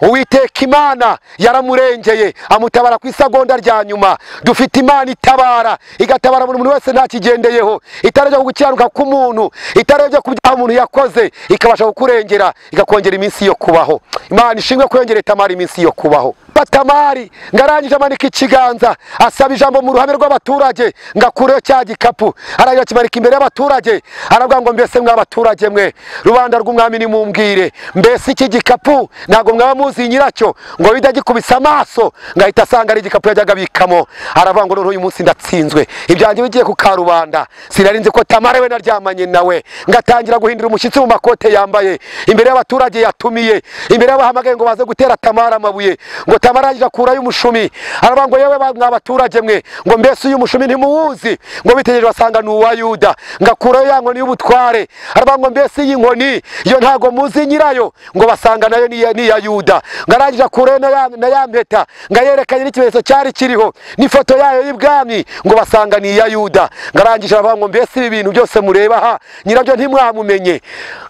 Uwiteka Imana yaramurengeye, amutabara ku isagonda rya nyuma. Dufite Imana itabara, igatabara buri muntu wese ntakigendeyeho, itarebye ku gukiranuka k'umuntu, itarebye ku byaha umuntu yakoze, ikabasha kukurengera, ikakongera iminsi yo kubaho. Imana ishimwe kuyongera Tamari iminsi yo kubaho. Tamari ngarangije amanika ikiganza, asaba ijambo mu ruhame rw'abaturage, ngakureyo cya gikapu, arangira kimanika imbere y'abaturage, aravuga ngo mbese mw'abaturage mwe, rubanda rw'umwami nimumbwire, mbese iki gikapu ntabwo mwaba muzi nyiracyo? Ngo bidagikubise amaso, ngahita asanga ari igikapu yajyaga abikamo. Aravuga ngo none uyu munsi ndatsinzwe, ibyanjye bigiye ku karubanda, sinari nzi ko Tamari we naryamanye nawe. Ngatangira guhindura umushyitsi mu makote yambaye imbere y'abaturage yatumiye, imbere y'abahamagaye ngo baze gutera Tamari amabuye. Ngo Ngo Tamari arangije akurayo umushumi, aravuga ngo yewe mwa baturage mwe, ngo mbese uyu mushumi ntimuwuzi? Ngo bitegereje basanga ni uwa Yuda. Ngo akurayo ya nkoni y'ubutware, aravuga ngo mbese iyi nkoni yo ntago muzi nyirayo? Ngo basanga nayo ni iya Yuda. Ngo arangije akurayo na ya mpeta, ngo ayerekanye n'ikimenyetso cyari kiriho n'ifoto yayo y'ibwami, ngo basanga ni iya Yuda. Ngo arangije aravuga ngo mbese ibi bintu byose mureba aha nyirabyo ntimwamumenye?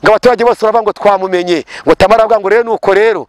Ngo abaturage bose baravuga ngo twamumenye. Ngo Tamari aravuga ngo rero nuko rero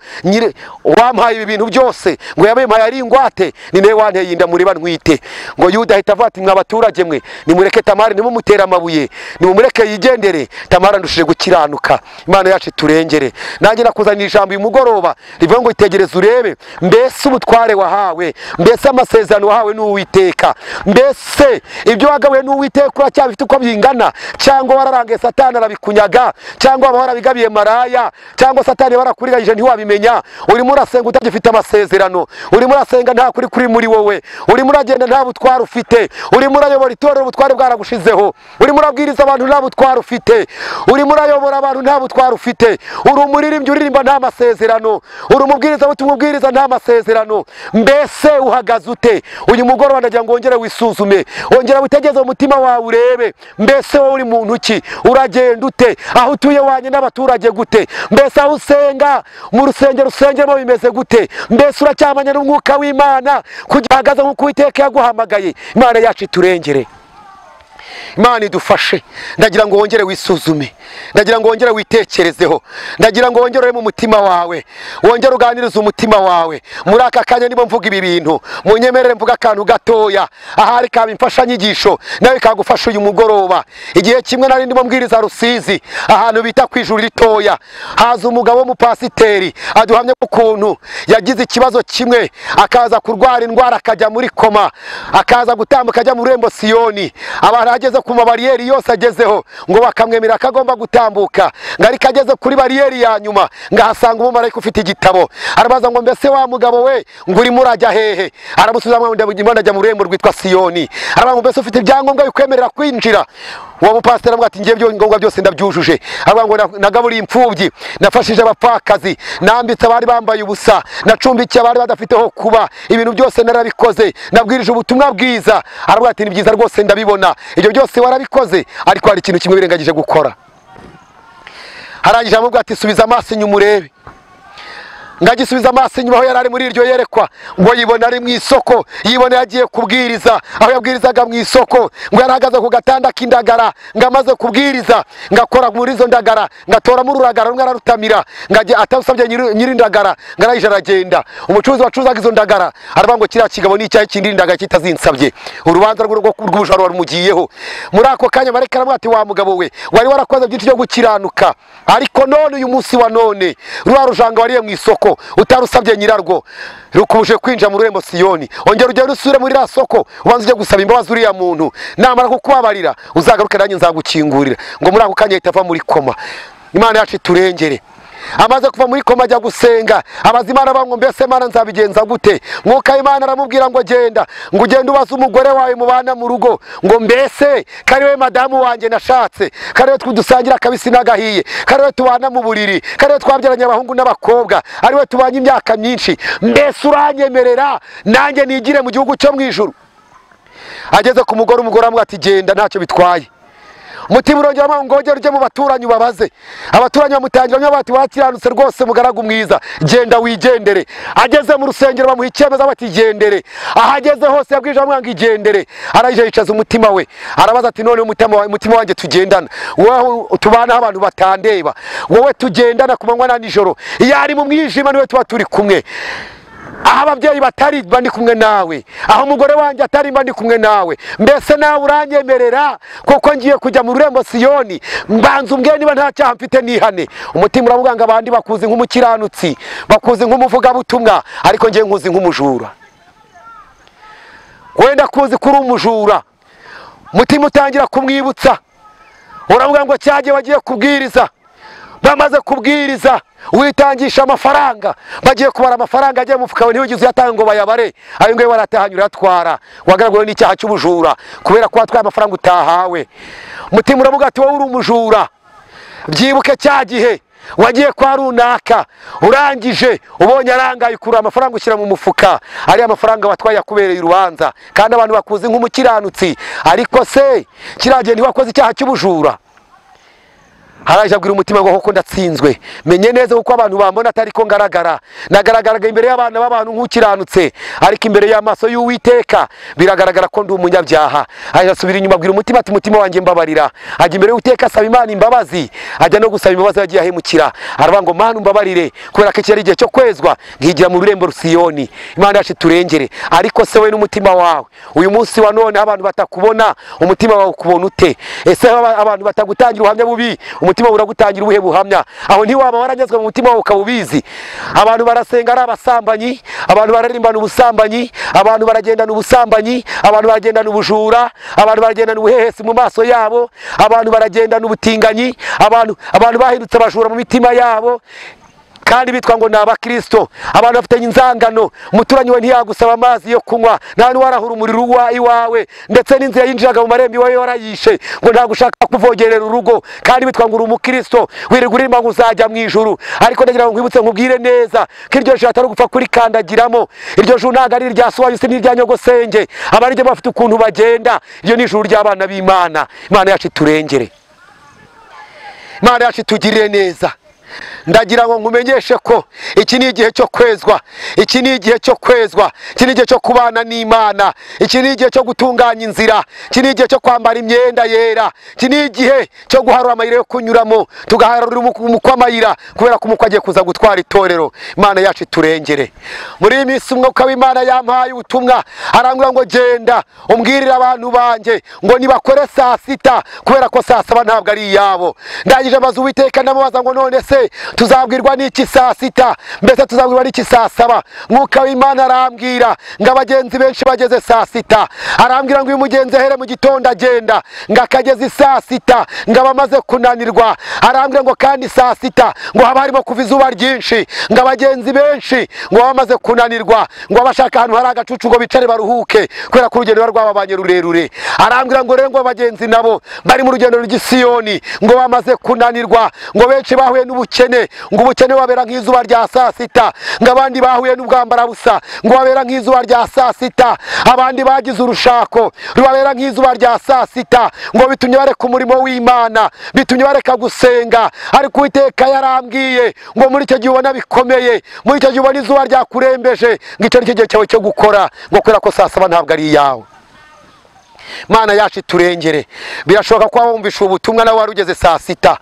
wampaye ibi bintu byose, ngo yabimpaye ari ingwate, ni nawe wanteye inda mureba ntwite. Ngo Yuda ahita avuga ati mwa baturage mwe, nimureke Tamari, nimumutere amabuye, nimumureke yigendere, Tamari andushije gukiranuka. Imana yacu iturengere. Nanjye nakuzanira ijambo uyu mugoroba rivuga ngo itegereze urebe mbese ubutware wahawe, mbese amasezerano wahawe n'Uwiteka, mbese ibyo wagabuye n'Uwiteka uracyabifite uko bingana, cyangwa wararangaye Satani arabikunyaga, cyangwa waba warabigabiye maraya, cyangwa Satani warakuriganyije ntiwabimenya. Urimo urasenga utagifite amasezerano, urimo urasenga nta kuri kuri muri wowe, urimo uragenda nta butware ufite, urimo urayobora itorero ubutware bwaragushizeho, urimo urabwiriza abantu nta butware ufite, urimo urayobora abantu nta butware ufite, uri umuririmbyi uririmba nta masezerano, uri umubwiriza butumwa ubwiriza nta masezerano. Mbese uhagaze ute? Uyu mugoroba ndagira ngo wongere wisuzume, wongere witegeze umutima wawe urebe mbese wowe uri muntu ki, uragenda ute, aho utuye wanye n'abaturage gute, mbese aho usenga mu rusengero usengeramo bimeze gute, mbese uracyamanya n'umwuka w'Imana kugira ahagaze nk'uko Uwiteka yaguhamagaye. Imana yacu iturengere, Imana idufashe. Ndagira ngo wongere wisuzume, ndagira ngo wongere witekerezeho, ndagira ngo wongere mu mutima wawe, wongere uganirize umutima wawe. Muri aka kanya nibo mvuga ibi bintu, munyemerere mvuga akantu gatoya ahari kaba imfashanyigisho nawe kagufasha uyu mugoroba. Igihe kimwe nari ndimo mbwiriza Rusizi ahantu bita ku ijuru ritoya, haza umugabo w'umupasiteri aduhamye ukuntu yagize ikibazo kimwe, akaza kurwara indwara akajya muri koma, akaza gutambuka ajya mu rurembo Siyoni. Abantu ageze ku mabariyeri yose agezeho ngo bakamwemera akagomba gutambuka, ngo ariko ageze kuri bariyeri ya nyuma ngahasanga umumarayika ufite igitabo. Arabaza ngo mbese wa mugabo we ngo urimo urajya hehe? Aramusubiza ngo ndimo ndajya mu rurembo rwitwa Siyoni. Arabaza ngo mbese ufite ibyangombwa bikwemerera kwinjira? Uwo mupasiteri aravuga ati ngiye ibyangombwa byose ndabyujuje. Aravuga ngo nagaburiye imfubyi, nafashije abapfakazi, nambitse abari bambaye ubusa, nacumbikiye abari badafite ho kuba, ibintu byose narabikoze, nabwirije ubutumwa bwiza. Aravuga ati ni byiza rwose ndabibona, ibyo byose warabikoze, ariko hari ikintu kimwe wirengagije gukora. Harangije amubwira ati subiza amaso inyuma urebe. Ngagisubiza amaso inyuma aho yari ari muri iryo yerekwa, ngo yibona ari mu isoko, yibona yagiye kubwiriza, aho yabwirizaga mu isoko, ngo yarahagaze ku gatanda k'indagara, ngo amaze kubwiriza, ngakora muri izo ndagara, ngatoramo ururagara rumwe ararutamira, ngajya atasabye nyir'indagara, ngo arangije aragenda. Umucuruzi wacuruzaga izo ndagara aravuga ngo kiriya kigabo ni icyahe kindi indagara kitazinsabye, urubanza rw'ubujura rumugiyeho. Muri ako kanya marayika aramubwira ati wa mugabo we, wari warakoze byinshi byo gukiranuka, ariko none uyu munsi wa none rwa rujanga wariye mu isoko utarusabye nyirarwo rukubuje kwinjira mu rurembo Siyoni, ongera ugende usubire muri ra soko ubanze ujye gusaba imbabazi uriya muntu, namara kukubabarira uzagaruke nanjye nzagukingurira. Ngo muri ako kanya ahita ava muri koma. Imana yacu iturengere. Amaze kuva muri koma ajya gusenga, abaza Imana ngo mbese Mana nzabigenza gute? Mwuka Imana aramubwira ngo genda, ngo ugende ubaze umugore wawe mubana mu rugo, ngo mbese kari we madamu wanjye nashatse, kari we dusangira akabisi n'agahiye, kari we tubana mu buriri, kari we twabyaranye abahungu n'abakobwa, ari we tubanye imyaka myinshi, mbese uranyemerera nanjye nigire mu gihugu cyo mu ijuru? Ageze ku mugore, umugore aramubwira ati genda ntacyo bitwaye. Umutima urongera ngo wongere ujye mu baturanyi ubabaze. Abaturanyi bamutangira bati wakiranutse rwose mugaragu mwiza, genda wigendere. Ageze mu rusengero bamuha icyemezo bati gendere. Ahageze hose yabwije bamwe ngo igendere. Arangije yicaza umutima we, arabaza ati none umutima wanjye tugendana, wowe tubana abantu batandeba, wowe tugendana ku manywa na nijoro, iyo ari mu mwijima niwe tuba turi kumwe, aho ababyeyi batari mba ndi kumwe nawe, aho umugore wanjye atari mba ndi kumwe nawe, mbese nawe uranyemerera kuko ngiye kujya mu rurembo Siyoni, mbanza umbwire niba nta cyaha mfite nihane. Umutima uravuga ngo abandi bakuzi nk'umukiranutsi, bakuzi nk'umuvugabutumwa, ariko ngiye nkuzi nk'umujura. Wenda kuzi kuri umujura. Umutima utangira kumwibutsa, uravuga ngo cyagiye bagiye kubwiriza, bamaze kubwiriza witangisha amafaranga, bagiye kubara amafaranga agiye mu mufuka wawe ntiwigeze uyatanga ngo bayabare, ayo ngayo waratahanye urayatwara, wagaragawe n'icyaha cy'ubujura kubera ko watwaye amafaranga utahawe. Umutima uravuga ati wowe uri umujura. Byibuke cya gihe wagiye kwa runaka, urangije ubonye arangaye ukura amafaranga ushyira mu mufuka, ari amafaranga watwaye akubereye urubanza, kandi abantu bakuzi nk'umukiranutsi, ariko se kiragiye ntiwakoze icyaha cy'ubujura. Haraje abwira umutima ngo koko ndatsinzwe, menye neza kuko abantu bambona atari ko ngaragara, nagaragaraga imbere y'abana b'abantu nk'ukiranutse, ariko imbere y'amaso y'Uwiteka biragaragara ko ndi umunyabyaha. Aje asubira inyuma abwira umutima ati mutima wanjye mbabarira. Ajya imbere y'Uwiteka asaba Imana imbabazi, ajya no gusaba imbabazi yagiye ahemukira, aravuga ngo Mana umbabarire, kubera ko iki ari igihe cyo kwezwa, nkigira mu rurembo Rusiyoni. Imana yacu turengere. Ariko se we n'umutima wawe uyu munsi wa none abantu batakubona, umutima wawe ukubona ute? Ese abantu batagutangira ubuhamya bubi, umutima uragutangira ubuhe buhamya? Aho ntiwaba waranyazwe mu mutima wawe ukabubizi. Abantu barasenga ari abasambanyi, abantu bararimbana ubusambanyi, abantu baragendana ubusambanyi, abantu baragendana ubujura, abantu baragendana ubuhehesi mu maso yabo, abantu baragendana ubutinganyi, abantu bahindutse abajura mu mitima yabo, kandi bitwa ngo ni abakristo. Abantu bafitanye inzangano, umuturanyi we ntiyagusaba amazi yo kunywa, nta n'uwarahura umuriro iwawe, ndetse n'inzira yinjiraga mu marembo iwawe warayishe, ngo nta gushaka kuvogerera urugo, kandi bitwa ngo uri umukristo, wirirwa uririmba ngo uzajya mu ijuru. Ariko ndagira ngo nkwibutse nkubwire neza ko iryo juru atari ugupfa kurikandagiramo. Iryo juru ntabwo ari irya so wanyu, si n'irya nyogosenge, abariryo bafite ukuntu bagenda. Iryo ni ijuru ry'abana b'Imana. Imana yacu iturengere, Imana yacu itugirire neza. Ndagira ngo nkumenyeshe ko iki ni igihe cyo kwezwa, iki ni igihe cyo kwezwa, iki ni igihe cyo kubana n'Imana, iki ni igihe cyo gutunganya inzira, iki ni igihe cyo kwambara imyenda yera, iki ni igihe cyo guharura amayira yo kunyuramo, tugaharura umukwa amayira, kubera ko umukwa agiye kuza gutwara itorero. Imana yacu iturengere. Muri iyi minsi umwuka w'Imana yampaye ubutumwa, arambwira ngo genda umbwirire abantu banjye ngo nibakore saa sita, kubera ko saa saba ntabwo ari iyabo. Ndangije maze Uwiteka ndamubaza ngo none se tuzabwirwa n'iki saa sita? Mbese tuzabwirwa n'iki saa saba? Mwuka w'Imana arambwira ngo abagenzi benshi bageze saa sita, arambwira ngo uyu mugenzi ahere mu gitondo agenda ngo akageze saa sita ngo abamaze kunanirwa, arambwira ngo kandi saa sita ngo haba harimo kuva izuba ryinshi, ngo abagenzi benshi ngo bamaze kunanirwa, ngo abashaka ahantu hari agacucu ngo bicare baruhuke, kubera ko urugendo rwababanye rurerure. Arambwira ngo rero ngo abagenzi nabo bari mu rugendo rw'Isiyoni ngo bamaze kunanirwa, ngo benshi bahuye n'ubukene, ngo ubukene babera nk'izuba rya saa sita, ngo abandi bahuye n'ubwambarabusa ngo babera nk'izuba rya saa sita, abandi bagize urushako rubabera nk'izuba rya saa sita, ngo bitumye bareka umurimo w'Imana, bitumye bareka gusenga. Ariko Uwiteka yarambwiye ngo muri icyo gihe ubona bikomeye, muri icyo gihe ubona izuba ryakurembeje, ngo icyo ni cyo gihe cyawe cyo gukora, ngo kubera ko saa saba ntabwo ari iyawe. Mana yacu iturengere. Birashoboka ko wumvisha ubutumwa nawe wari ugeze saa sita,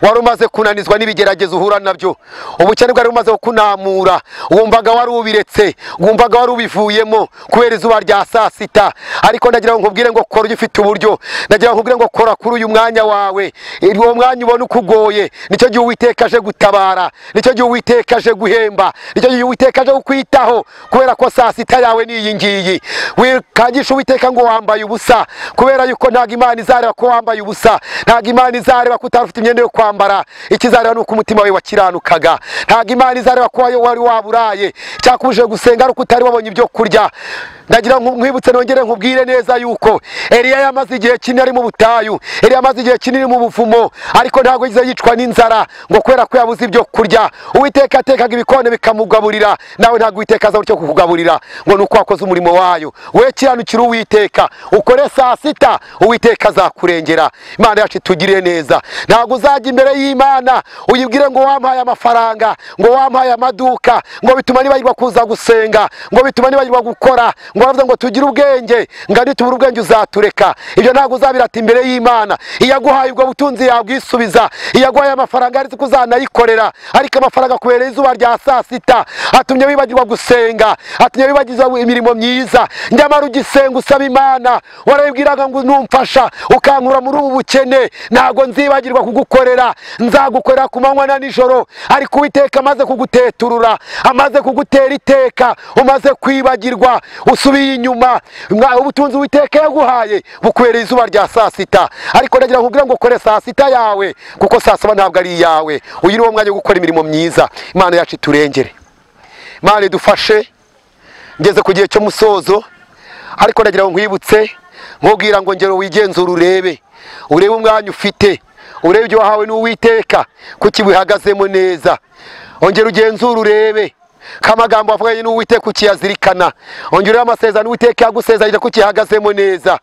wari umaze kunanizwa n'ibigeragezo uhura nabyo, ubukene bwari bumaze kukunamura, wumvaga wari ubiretse, wumvaga wari ubivuyemo kubera izuba rya saa sita. Ariko ndagira ngo nkubwire ngo kora ugifite uburyo, ndagira ngo nkubwire ngo kora kuri uyu mwanya wawe, uwo mwanya ubona ukugoye, nicyo gihe Uwiteka aje gutabara, nicyo gihe Uwiteka aje guhemba, nicyo gihe Uwiteka aje kukwitaho, kubera ko saa sita yawe ni iyi ngiyi. Wikangisha Uwiteka ngo wambaye ubusa, kubera yuko ntago Imana izareba ko wambaye ubusa, ntago Imana izareba ko utari imyenda yo kwambara, ikizareba nuko umutima wawe wakiranukaga. Ntago Imana izareba ko wari waburaye, cyakubuje gusenga ari uko utari wabonye ibyo kurya. Ndagira ngo nkwibutse nongere nkubwire neza yuko Eliya yamaze igihe kinini ari mu butayu, Eliya yamaze igihe kinini mu buvumo, ariko ntago yize yicwa n'inzara ngo kubera ko yabuze ibyo kurya. Uwiteka atekaga ibikone bikamugaburira, nawe ntago Uwiteka aza cyo kukugaburira ngo nuko wakoze umurimo wayo. We kiranukira Uwiteka, ukore saa sita, Uwiteka azakurengera. Imana yacu itugirire neza. Ntago uzajya imbere y'Imana uyibwire ngo wampaye amafaranga, ngo wampaye amaduka, ngo bituma nibagirwa kuza gusenga, ngo bituma nibagirwa gukora, ngo baravuze ngo tugire ubwenge, ngo nitubura ubwenge uzatureka. Ibyo ntago uzabirata imbere y'Imana. Iyaguhaye ubwo butunzi yabwisubiza, iyaguhaye amafaranga ari kuzanayikorera, ariko amafaranga kubereye izuba rya saa sita atumye wibagirwa gusenga, atumye wibagirwa imirimo myiza. Nyamara ugisenga usaba Imana, warabibwiraga ngo numfasha ukankura muri ubu bukene, ntago nzibagirwa kugukorera, nzagukorera ku manywa na nijoro. Ariko Uwiteka amaze kuguteturura, amaze kugutera iteka, umaze kwibagirwa, usubiye inyuma, ubutunzi Uwiteka yaguhaye bukubereye izuba rya saa sita. Ariko ndagira ngo nkubwire ngo kore saa sita yawe, kuko saa saba ntabwo ari iyawe. Uyu ni wo mwanya wo gukora imirimo myiza. Imana yacu iturengere, Imana idufashe. Ngeze ku gihe cyo musozo, ariko ndagira ngo nkwibutse nkubwira ngo ngero wigenzura, urebe umwanya ufite, Urebe ibyo wahawe n'Uwiteka kuki bihagazemo neza. Ongera ugenzure urebe kamagambo avuganye n'Uwiteka ukiyazirikana. Ongera urebe amasezerano Uwiteka yagusezeranyije kukihagazemo neza.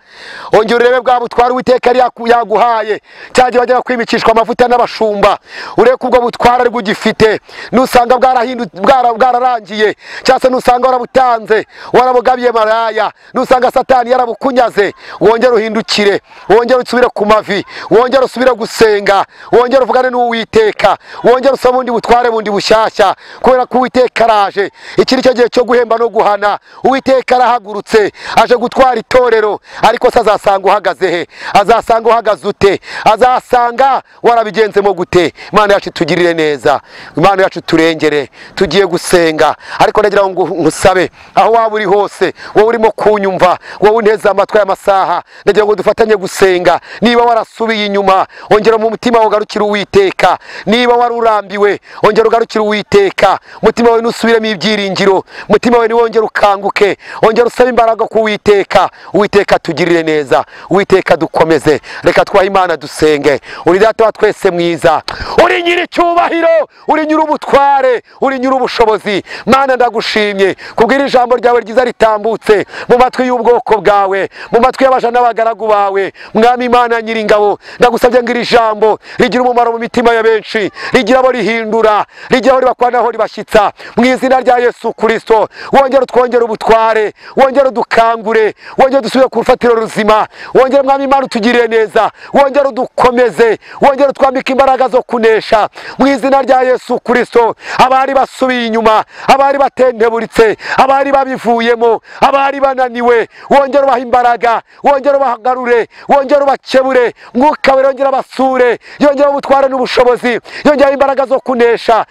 Ongera urebe bwa butware Uwiteka yari yaguhaye cyagiye wajya kwimikishwa amavuta n'abashumba, urebe ko ubwo butware ari bugifite. Nusanga bwararangiye cyangwa se nusanga warabutanze warabugabiye maraya, nusanga Satani yarabukunyaze, wongere uhindukire, wongere usubire ku mavi, wongere usubire gusenga, wongere uvugane n'Uwiteka, wongere usabe ubundi butware bundi bushyashya, kubera ko Uwiteka araje. Iki nicyo gihe cyo guhemba no guhana. Uwiteka arahagurutse aje gutwara itorero, ariko se azasanga uhagaze he? Azasanga uhagaze ute? Azasanga warabigenzemo gute? Imana yacu tugirire neza, Imana yacu turengere. Tugiye gusenga, ariko ndagira ngo ngusabe aho waba uri hose, wowe urimo kunyumva, wowe unteze amatwi y'amasaha, ndagira ngo dufatanye gusenga. Niba warasubiye inyuma, ongera mu mutima wawe ugarukire Uwiteka. Niba warurambiwe, ongera ugarukire Uwiteka. Mutima wawe nusubiremo ibyiringiro, mutima wawe niwongere ukanguke, ongera usabe imbaraga ku Uwiteka. Uwiteka tugirire neza, Uwiteka dukomeze. Reka twahe Imana dusenge. Uri data wa twese mwiza, uri nyiricyubahiro, uri nyir'ubutware, uri nyir'ubushobozi. Mana ndagushimye kubwira ijambo ryawe ryiza ritambutse mu matwi y'ubwoko bwawe, mu matwi y'abaja n'abagaragu bawe. Mwami Imana nyiringabo, ndagusabye ngo iri jambo rigira umumaro mu mitima ya benshi, rigira abo rihindura, rigira aho ribakwana aho ribashyitsa. Mu izina rya Yesu Kristo, wongere utwongere ubutware, wongere udukangure, wongere dusubire ku rufatiro ruzima, wongere Mwami Imana utugirire neza, wongere udukomeze, wongere utwambike imbaraga zo kunesha. Mu izina rya Yesu Kristo, abari basubiye inyuma, abari batenteburitse, abari babivuyemo, abari bananiwe, wongere ubahe imbaraga, wongere ubahagarure, wongere ubakebure. Mwuka wera yongere abasure, yongere ubutware n'ubushobozi, yongere imbaraga zo kunesha.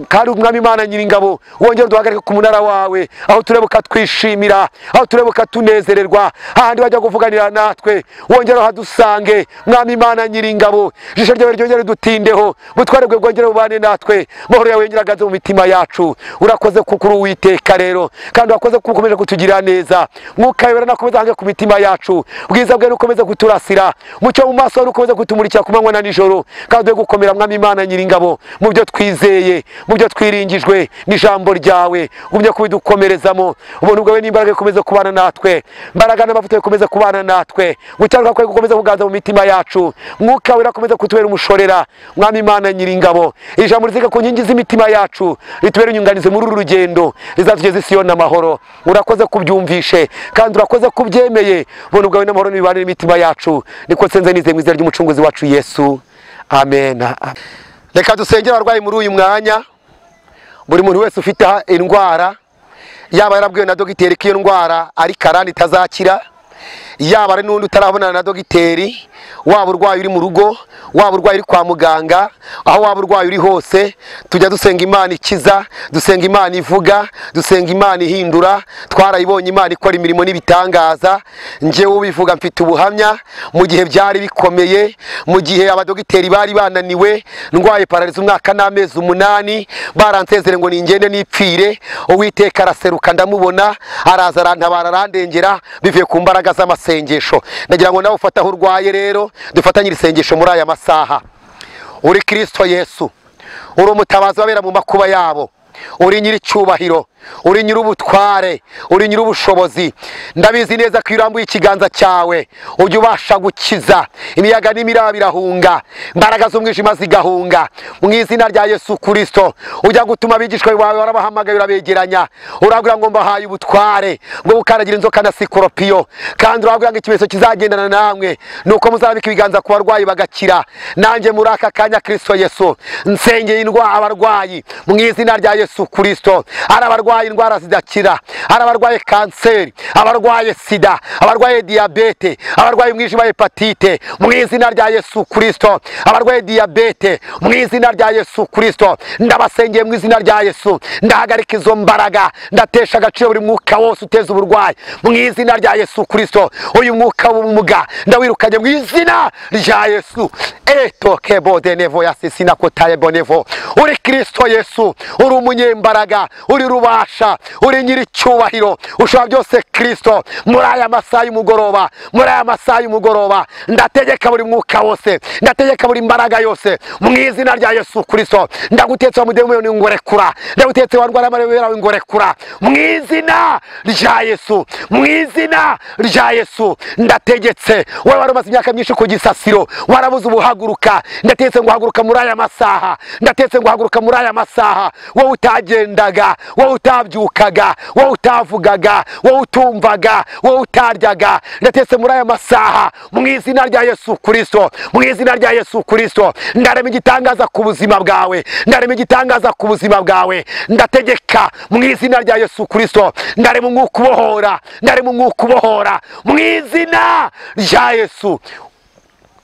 Kandi Umwami Imana nyiringabo, wongere duhagarike ku munara wawe, aho turebuka twishimira, aho turebuka tunezererwa, hahandi bajya kuvuganira natwe, wongere uhadusange. Mwami Imana nyiringabo, ijisho ryawe ryongere dutindeho, butware bwe bwongere bubane natwe, mahoro yawe yongere aganze mu mitima yacu. Urakoze kuko uri Uwiteka rero, kandi urakoze kuko ukomeje kutugirira neza. Mwuka wera nakomeza hange ku mitima yacu, bwiza bwe nukomeze kuturasira, mucyo mu maso nukomeze kutumurikira ku manywa na nijoro, kandi uduhe gukomera Mwami Imana nyiringabo mu byo twizeye, mu byo twiringijwe n'ijambo ryawe. Ugumye kubidukomerezamo, ubuntu bwawe n'imbaraga bikomeze kubana natwe, imbaraga n'amavuta bikomeze kubana natwe, gucyaruka kwawe gukomeze kuganza mu mitima yacu. Mwuka wera akomeze kutubera umushorera. Mwami Imana nyiringabo, ijambo rizika ku nkingi z'imitima yacu, ritubere inyunganizi muri uru rugendo, rizatugeza i Siyoni amahoro. Urakoze kubyumvishe kandi urakoze kubyemeye. Ubuntu bwawe n'amahoro nibibane n'imitima yacu. Niko nsenze nizeye mu izina ry'umucunguzi wacu Yesu, amen. Reka dusengere abarwayi muri uyu mwanya. Buri muntu wese ufite indwara, yaba yarabwiwe na dogiteri ko iyo ndwara ari karande itazakira, yaba ari n'undi utarabonana na dogiteri, waba urwaye uri mu rugo, waba urwaye uri kwa muganga, aho waba urwaye uri hose, tujya dusenga Imana ikiza, dusenga Imana ivuga, dusenga Imana ihindura. Twarayibonye Imana ikora imirimo n'ibitangaza. Njyewe ubivuga mfite ubuhamya. Mu gihe byari bikomeye, mu gihe abadogiteri bari bananiwe, ndwaye parariza umwaka n'amezi 8, baransezere ngo ningende nipfire, Uwiteka araseruka ndamubona, araza arantabara arandengera, bivuye ku mbaraga z'amasengesho. Ndagira ngo nawe ufate aho urwaye rero, dufatanye isengesho muri aya masaha. Uri Kristo Yesu, uri umutabazi wabera mu makuba yabo, uri nyiricyubahiro, uri nyir'ubutware, uri nyir'ubushobozi. Ndabizi neza ko iyo urambuye ikiganza cyawe ujya ubasha gukiza imiyaga n'imiraba birahunga, imbaraga z'umwijima zigahunga. Mu izina rya Yesu Kristo, ujya gutuma abigishwa bawe warabahamagaye urabegeranya, urabwira ngo mbahaye ubutware bwo gukaragira inzoka na sikoropiyo, kandi urabwira ngo ikimenyetso kizagendana namwe nuko muzarambika ibiganza ku barwayi bagakira. Nanjye muri aka kanya Kristo Yesu nsengeye indwara abarwayi mu izina rya Yesu Kristo. Ari abarwayi indwara zidakira, ari abarwaye kanseri, abarwaye sida, abarwaye diyabete, abarwaye umwijima hepatite, mu izina rya Yesu Kristo, abarwaye diyabete mu izina rya Yesu Kristo, ndabasengeye mu izina rya Yesu. Ndahagarika izo mbaraga, ndatesha agaciro buri mwuka wose uteza uburwayi mu izina rya Yesu Kristo. Uyu mwuka w'ubumuga ndawirukanye mu izina rya Yesu. Etoke bodenevo yasisina kotaye bonevo. Uri Kristo Yesu, uri umunyembaraga, uri ruba nyir'ububasha, uri nyir'icyubahiro, ushobora byose Kristo. Muri aya masaha y'umugoroba, muri aya masaha y'umugoroba, ndategeka buri mwuka wose, ndategeka buri mbaraga yose mu izina rya Yesu Kristo. Ndagutetse wa mudemoni ngorekura, ndagutetse wa ndwara y'amarebe ngorekura mu izina rya Yesu, mu izina rya Yesu. Ndategetse wowe wari umaze imyaka myinshi ku gisasiro warabuze ubuhaguruka, ndategetse ngo haguruka muri aya masaha, ndategetse ngo haguruka muri aya masaha. Wowe utagendaga, wowe utabyukaga, wowe utavugaga, wowe utumvaga, wowe utaryaga, ndategetse muri aya masaha mu izina rya Yesu Kristo, mu izina rya Yesu Kristo. Ndarema igitangaza ku buzima bwawe, ndarema igitangaza ku buzima bwawe. Ndategeka mu izina rya Yesu Kristo, ndarema umwuka ubohora, ndarema umwuka ubohora mu izina rya Yesu.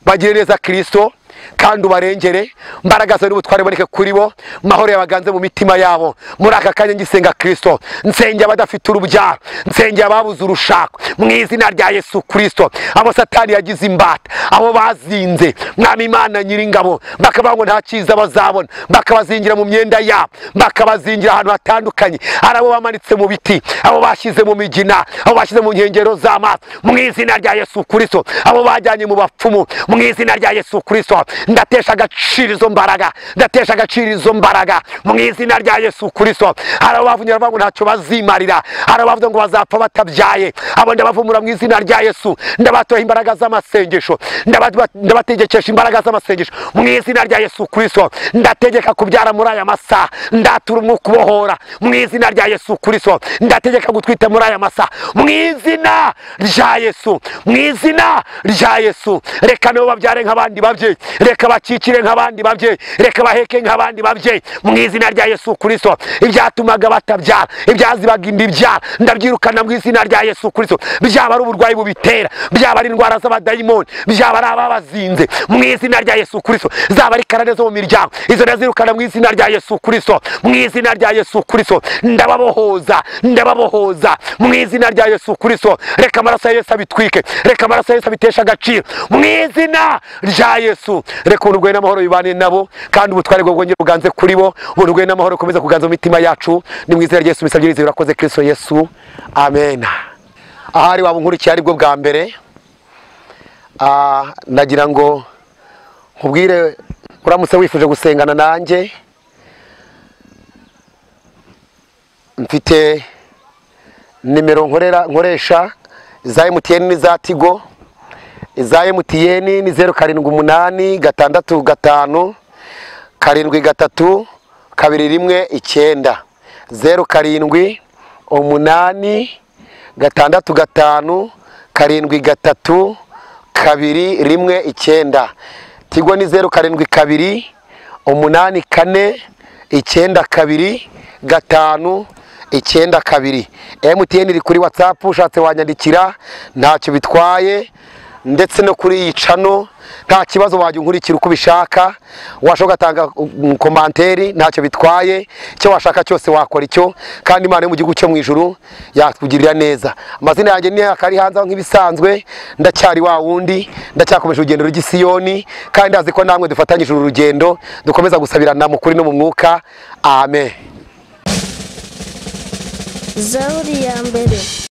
Bagire neza Kristo kandi ubarengere, mbaraga zawe n'ubutware boneke kuri bo, mahoro yabaganze mu mitima yabo. Muri aka kanya ngisenga Kristo, nsengera abadafite urubyaro, nsengera ababuze urushako mu izina rya Yesu Kristo. Abo Satani yagize imbata, abo bazinze, Mwami Imana nyiringabo, bakavuga ngo nta cyiza bazabona, bakabazingira mu myenda yabo, bakabazingira ahantu hatandukanye. Ari abo bamanitse mu biti, abo bashyize mu migina, abo bashyize mu nkengero z'amazi mu izina rya Yesu Kristo. Abo bajyanye mu bapfumu mu izina rya Yesu Kristo. Ndatesha agaciro izo mbaraga, ndatesha agaciro izo mbaraga mu izina rya Yesu Kristo. Hari abavunyira bavuga ngo ntacyo bazimarira, hari abavuga ngo bazapfa batabyaye, abo ndabavumura mu izina rya Yesu. Ndabatoha imbaraga z'amasengesho, ndabategekesha imbaraga z'amasengesho mu izina rya Yesu Kristo. Ndategeka kubyara muri aya masaha, ndatura umwuka ubohora mu izina rya Yesu Kristo. Ndategeka gutwita muri aya masaha mu izina rya Yesu, mu izina rya Yesu. Reka nabo babyare nk'abandi babyeyi, reka bakikire nk'abandi babyeyi, reka baheke nk'abandi babyeyi mu izina rya Yesu Kristo. Ibyatumaga batabyara, ibyazibaga imbibyara, ndabyirukana mu izina rya Yesu Kristo. Byaba ari uburwayi bubitera, byaba ari indwara z'abadayimoni, byaba ari ababazinze mu izina rya Yesu Kristo. Zaba ari karande zo mu miryango, izo ndazirukana mu izina rya Yesu Kristo, mu izina rya Yesu Kristo. Ndababohoza, ndababohoza mu izina rya Yesu Kristo. Reka amaraso ya Yesu abitwike, reka amaraso ya Yesu abiteshe agaciro mu izina rya Yesu. Reka ubuntu bwawe n'amahoro bibane nabo, kandi ubutware bwawe bwongere buganze kuri bo. Ubuntu bwawe n'amahoro bukomeze kuganza mu mitima yacu. Ni mu izina rya Yesu bisabye nizeye urakoze Kristo Yesu, amen. Ahari waba unkurikiye aribwo bwa mbere, nagira ngo nkubwire, uramutse wifuje gusengana nanjye, mfite nimero nkoresha za MTN n'iza Tigo. Iza MTN ni 078 6 5 7 3 2 1 9, 0 7 8 6 5 7 3 2 1 9. Tigo ni 0 7 2 8 4 9 2 5 9 2. MTN iri kuri WhatsApp, ushatse wanyandikira ntacyo bitwaye, ndetse no kuri iyi channel nta kibazo, wajya unkurikira uko ubishaka, washaka gatanga komanteri ntacyo bitwaye, icyo washaka cyose wakora icyo, kandi Imana yo mu gihugu cyo mu ijuru yakugirira neza. Amazina yanjye ni akari hanze nk'ibisanzwe, ndacyari wa wundi, ndacyakomeje urugendo rw'Isiyoni, kandi azi ko namwe dufatanyije uru rugendo, dukomeza gusabirana mu kuri no mu mwuka. Amen. Zaburi ya mbere.